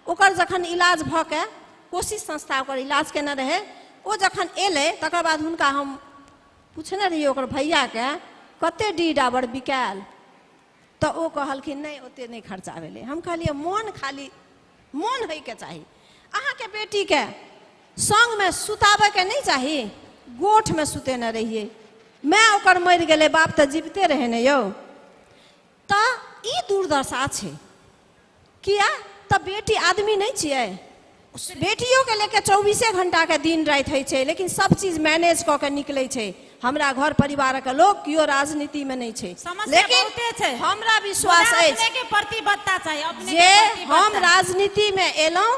ओकर जखन इलाज भऽ के कोशिश संस्था ओकर इलाज केने रहै, ओ जखन एलै तकर बाद हुनका हम पूछने रहियै ओकर भैयाके कते डी डाबर बिकायल, तऽ ओ कहलखिन नहि ओते नहि खर्चा भेलै। हम कहलियै मोन खाली मोन होइके चाही, अहाँके बेटीके संगमे सुताबैके नहि चाही, गोठमे सुतेने रहियै, माय ओकर मरि गेलै, बाप तऽ जीविते रहै ने यौ। तऽ ई दुर्दशा छै। किया तऽ बेटी आदमी नहि छियै? बेटियोके लेके 24 घंटाके दिन राति होइ छै, लेकिन सब चीज मैनेज कऽ के निकलै छै। हमरा घर परिवारके लोक केओ राजनीतिमे नहि छै, लेकिन हमरा विश्वास अछि प्रतिबद्धता चाही जे हम राजनीतिमे एलहुँ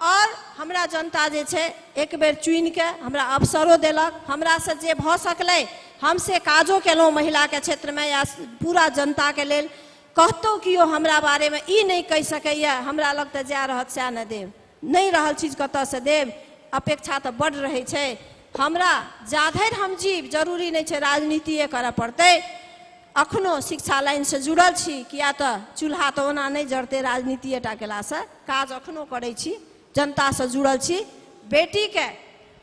और हमरा जनता जे छै एक बेर चुनिके हमरा अवसरो देलक, हमरासँ जे भऽ सकलै हम से काजो केलहुँ महिलाके क्षेत्रमे या पूरा जनताके लेल। कहतो केओ हमरा बारेमे ई नहि कहि सकैए हमरा लग तऽ जा रहत सएह ने देब, नहि रहल चीज कतऽसँ देब? अपेक्षा तऽ बड्ड रहै छै। हमरा जाधरि हम जीव जरूरी नहि छै राजनीतिए करऽ पड़तै। अखनो शिक्षा लाइनसँ जुड़ल छी, किया तऽ चूल्हा तऽ ओना नहि जरतै राजनीतिए टा केलासँ। काज अखनो करै छी, जनतासँ जुड़ल छी। बेटीके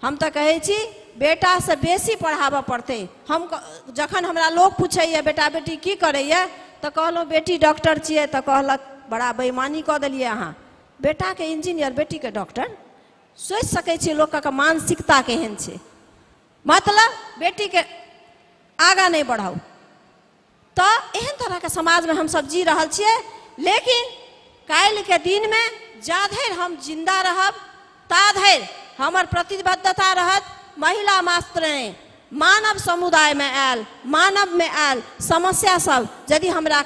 हम तऽ कहै छी बेटासँ बेसी पढ़ाबऽ पड़तै। हम जखन हमरा लोक पूछैए बेटा बेटी की करैए तऽ कहलहुँ बेटी डॉक्टर छियै, तऽ कहलक बड़ा बेईमानी कऽ देलियै अहाँ, बेटाके इंजीनियर बेटीके डॉक्टर। सोचि सकै छियै लोकके मानसिकता केहन छै, मतलब बेटीके आगाँ नहि बढ़ाउ। तऽ एहन तरहके समाजमे हमसब जी रहल छियै, लेकिन काल्हिके दिनमे जाधरि हम जिन्दा रहब ताधरि हमर प्रतिबद्धता रहत महिला मात्र नहि, मानव समुदायमे आयल, मानवमे आयल समस्या सब यदि हमरा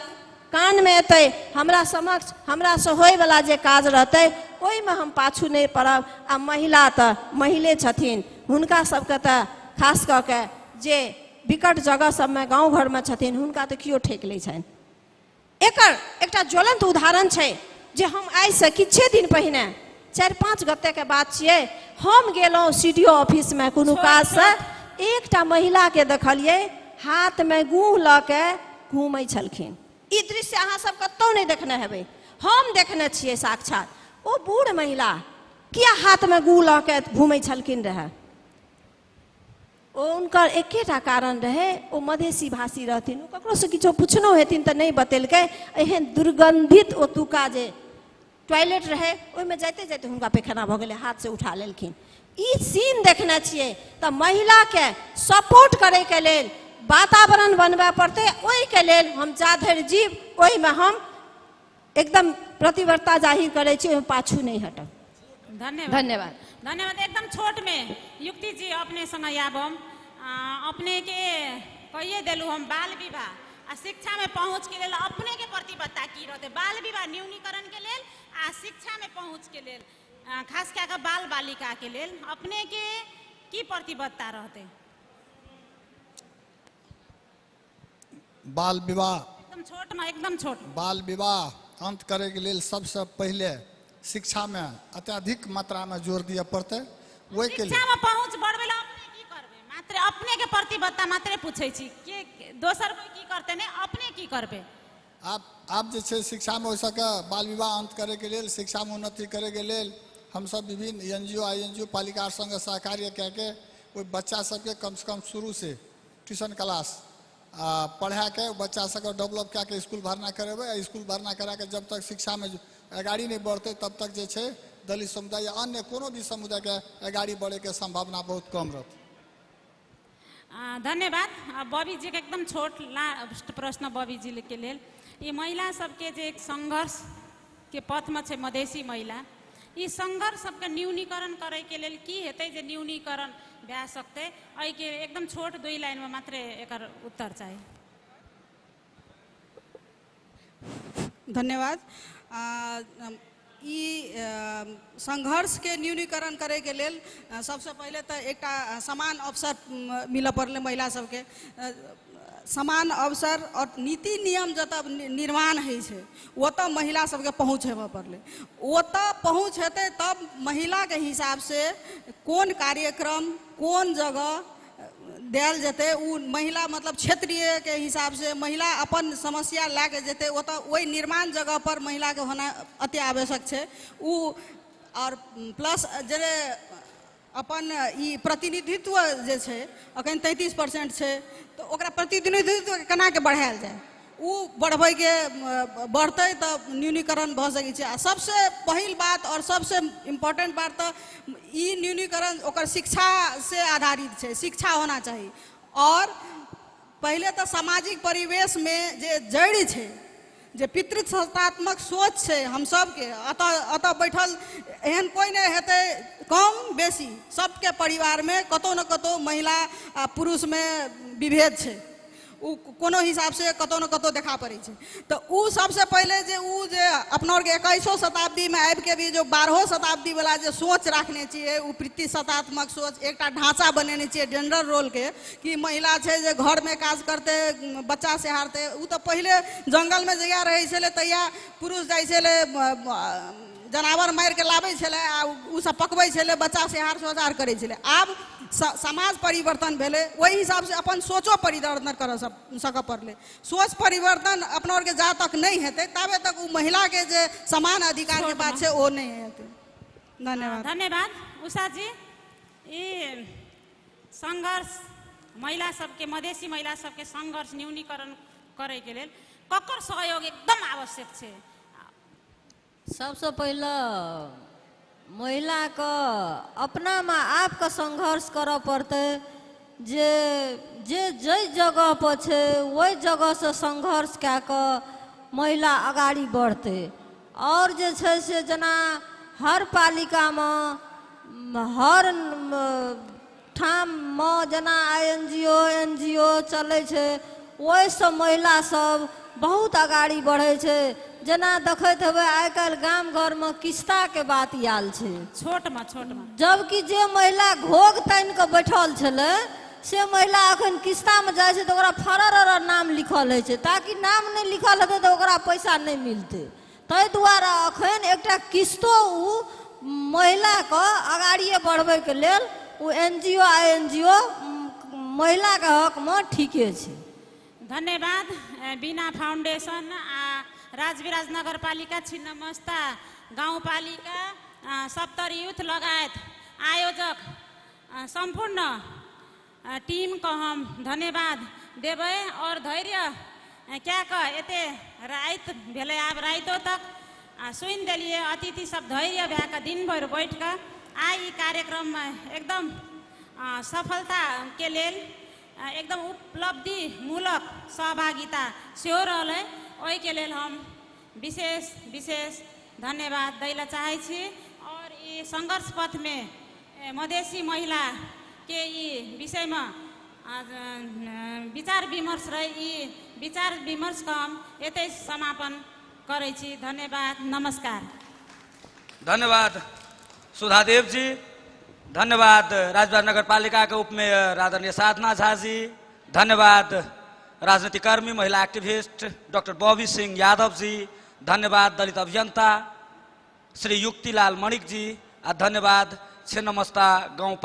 कानमे एतै, हमरा समक्ष हमरासँ होइवला जे काज रहतै ओहिमे हम पाछू नहि पड़ब। आ महिला तऽ महिले छथिन, हुनका सबके तऽ खास कऽ के जे विकट जगह सबमे गाँव घरमे छथिन हुनका तऽ केओ ठेक लै छनि। एकर एकटा ज्वलंत उदाहरण छै जे हम आइसँ किछे दिन पहिने 4-5 गतेके बात छियै, हम गेलहुँ सी.डी.ओ ऑफिसमे कोनो काजसँ, एकटा महिलाके देखलियै हाथमे गूँह लऽ के घूमै छलखिन। ई दृश्य अहाँ सब कतहु नहि देखने हेबै, हम देखने छियै साक्षात। ओ बूढ़ महिला किया हाथमे गूँह लऽ के घूमै छलखिन रहए? ओ हुनकर एकेटा कारण रहै, ओ मधेसी भाषी रहथिन, ओ ककरोसँ किछो पुछनो हेथिन तऽ नहि बतेलकै। एहन दुर्गन्धित ओतुका जे टॉयलेट रहै ओहिमे जाइते जाइते हुनका पैखाना भऽ गेलै, हाथसँ उठा लेलखिन। ई सीन देखने छियै। तऽ महिलाके सपोर्ट करैके लेल वातावरण बनबय पड़तै, ओहिके लेल हम जा धरि जीव ओहिमे हम एकदम प्रतिबद्धता जाहिर करै छी, ओहिमे पाछू नहि हटब। धन्यवाद धन्यवाद धन्यवाद। एकदम छोट में युक्ति जी अपने संग आयब हम। अपने के कहिए देलू हम बाल विवाह आ शिक्षा में पहुँच के लेल अपने के प्रतिबद्धता की रहतै, बाल विवाह न्यूनीकरण के लेल आ शिक्षा में पहुँच के लेल, खास कए कऽ बाल बालिका के लेल अपने के की प्रतिबद्धता रहतै? बाल विवाह एकदम छोट में, एकदम छोट। बाल विवाह अंत करे के लेल सबसे पहले शिक्षा में अत्यधिक मात्रा में जोर दिए पड़तै। ओहिके शिक्षा में पहुँच बढ़बै ला अपने की करबै? मात्र अपने के प्रतिबद्धता मात्रे पूछै छी के दोसर कोई की करतै नहि, अपने की करबै? आब जे छै शिक्षा में ओहि सबके बाल विवाह अंत करे के लेल, शिक्षा में उन्नति करे के लेल हमसब विभिन्न एन.जी.ओ आई.एन.जी.ओ पालिका संग सहकार्य कए के ओहि बच्चा सबके कम से कम शुरू से ट्यूशन क्लास पढ़ा के बच्चा सबके डेवलप कए के स्कूल भरना करेबै। आ स्कूल भरना करा के जब तक शिक्षा में अगाड़ी नहीं बढ़ते तब तक जे छै दलित समुदाय या अन्य कोनो भी समुदाय के अगाड़ी बढ़े के संभावना बहुत कम रहतै। धन्यवाद। बॉबी जी के एकदम छोट लास्ट प्रश्न बॉबी जी के लेल, ई महिला सबके जे एक संघर्ष के पथमे छै मधेसी महिला, ई संघर्ष सबके न्यूनीकरण करे के लेल की हेतै जे न्यूनीकरण भए सकतै? एहिके एकदम छोट 2 लाइनमे मात्रे एकर उत्तर चाही। धन्यवाद। ई संघर्षके न्यूनीकरण करैके लेल सबसँ पहिले तऽ एकटा समान अवसर मिलऽ पड़लै महिला सबके। समान अवसर और नीति नियम जतऽ निर्माण होइ छै ओतऽ महिला सबके पहुँच हेबऽ पड़लै। ओतऽ पहुँच हेतै तब महिलाके हिसाबसँ कोन कार्यक्रम कोन जगह देल जेतै, ओ महिला मतलब क्षेत्रीयके हिसाबसँ महिला अपन समस्या लए कऽ जेतै ओतऽ, ओहि निर्माण जगह पर महिलाके होना अति आवश्यक छै। ओ और प्लस जे अपन ई प्रतिनिधित्व जे छै अखन 33% छै, तऽ ओकरा प्रतिनिधित्व केनाके बढ़ायल जाय, ओ बढ़बैके बढ़तै तऽ न्यूनीकरण भऽ सकै छै। आ सबसँ पहिल बात और सबसँ इम्पोर्टेंट बात तऽ ई न्यूनीकरण ओकर शिक्षासँ आधारित छै, शिक्षा होना चाही। और पहिले तऽ सामाजिक परिवेशमे जे जड़ि छै, जे पितृसत्तात्मक सोच छै हम सबके, अतऽ बैठल एहन कोइ नहि हेतै, कम बेसी सबके परिवारमे कतहु ने कतहु महिला आ पुरुषमे विभेद छै, ओ कोनो हिसाबसँ कतहु ने कतहु देखा पड़ै छै। तऽ ओ सबसँ पहिले जे ओ जे अपना आरके 21 शताब्दीमे आबिके भी जो 12 शताब्दीवला जे सोच राखने छियै, ओ पितृसत्तात्मक सोच एकटा ढाँचा बनेने छियै जेंडर रोलके, कि महिला छै जे घरमे काज करतै बच्चा सेहारतै। ओ तऽ पहिले जङ्गलमे जहिया रहै छलै तहिया पुरुष जाइ छलै जनावर मारिके लाबै छलै आ ओ सब पकबै छलै, बच्चा सेहार सोचार करै छलै। आब समाज परिवर्तन भेलै, ओहि हिसाबसँ अपन सोचो परिवर्तन करऽ सकऽ पड़लै। सोच परिवर्तन अपना आरके जा तक नहि हेतै ताबे तक ओ महिलाके जे समान अधिकारके बात छै ओ नहि हेतै। धन्यवाद। धन्यवाद उषा जी। ई संघर्ष महिला सबके, मधेसी महिला सबके संघर्ष न्यूनीकरण करैके लेल ककर सहयोग एकदम आवश्यक छै? सबसँ पहिले महिलाके अपनामे आपके संघर्ष करऽ पड़तै, जे जे जाहि जगह पर छै ओहि जगहसँ संघर्ष कए कऽ महिला अगाड़ी बढ़तै। आओर जे छै से जेना हर पालिकामे हर ठाम गाममे जेना INGO NGO चलै छै, ओहिसँ महिला सब बहुत अगाड़ी बढ़ै छै। जेना देखैत हेबै आइ काल्हि गाम घरमे किस्ताके बात आयल छै, छोटमे छोटमे, जबकि जे महिला घोघ तानि कऽ बैठल छलै से महिला अखन किस्तामे जाइ छै तऽ ओकरा फरर अरर नाम लिखल होइ छै, ताकि नाम नहि लिखल हेतै तऽ ओकरा पैसा नहि मिलतै। ताहि दुआरे अखन एकटा किस्तो ओ महिलाके अगाड़िए बढ़बैके लेल ओ NGO INGO महिलाके हकमे ठीके छै। धन्यवाद। बीना फाउंडेशन आ राजविराज नगरपालिका, छिन्नमस्ता गाउँपालिका, सप्तरी यूथ लगायत आयोजक सम्पूर्ण टीमके हम धन्यवाद देबै और धैर्य क्या कऽ एते राति भेलै, आब रातिओ तक सुनि देलियै। अतिथि सब धैर्य भए कऽ दिन भरि बैठ कऽ आइ ई कार्यक्रममे एकदम सफलताके लेल एकदम उपलब्धिमूलक सहभागिता सेहो रहलै, ओहिके लेल हम विशेष विशेष धन्यवाद दै लए चाहै छी। और ई सङ्घर्ष पथमे मधेसी महिलाके ई विषयमे विचार विमर्श रहे, ई विचार विमर्शके हम एतै समापन करै छी। धन्यवाद, नमस्कार। धन्यवाद सुधादेव जी, धन्यवाद राजविराज नगरपालिका के उपमेयर आदरणीय साधना झा जी, धन्यवाद राजनीतिकर्मी महिला एक्टिभिस्ट डॉक्टर बॉबी सिंह यादव जी, धन्यवाद दलित अभियंता श्री युक्तिलाल मणिक जी, आ धन्यवाद छिन्नमस्ता गाँव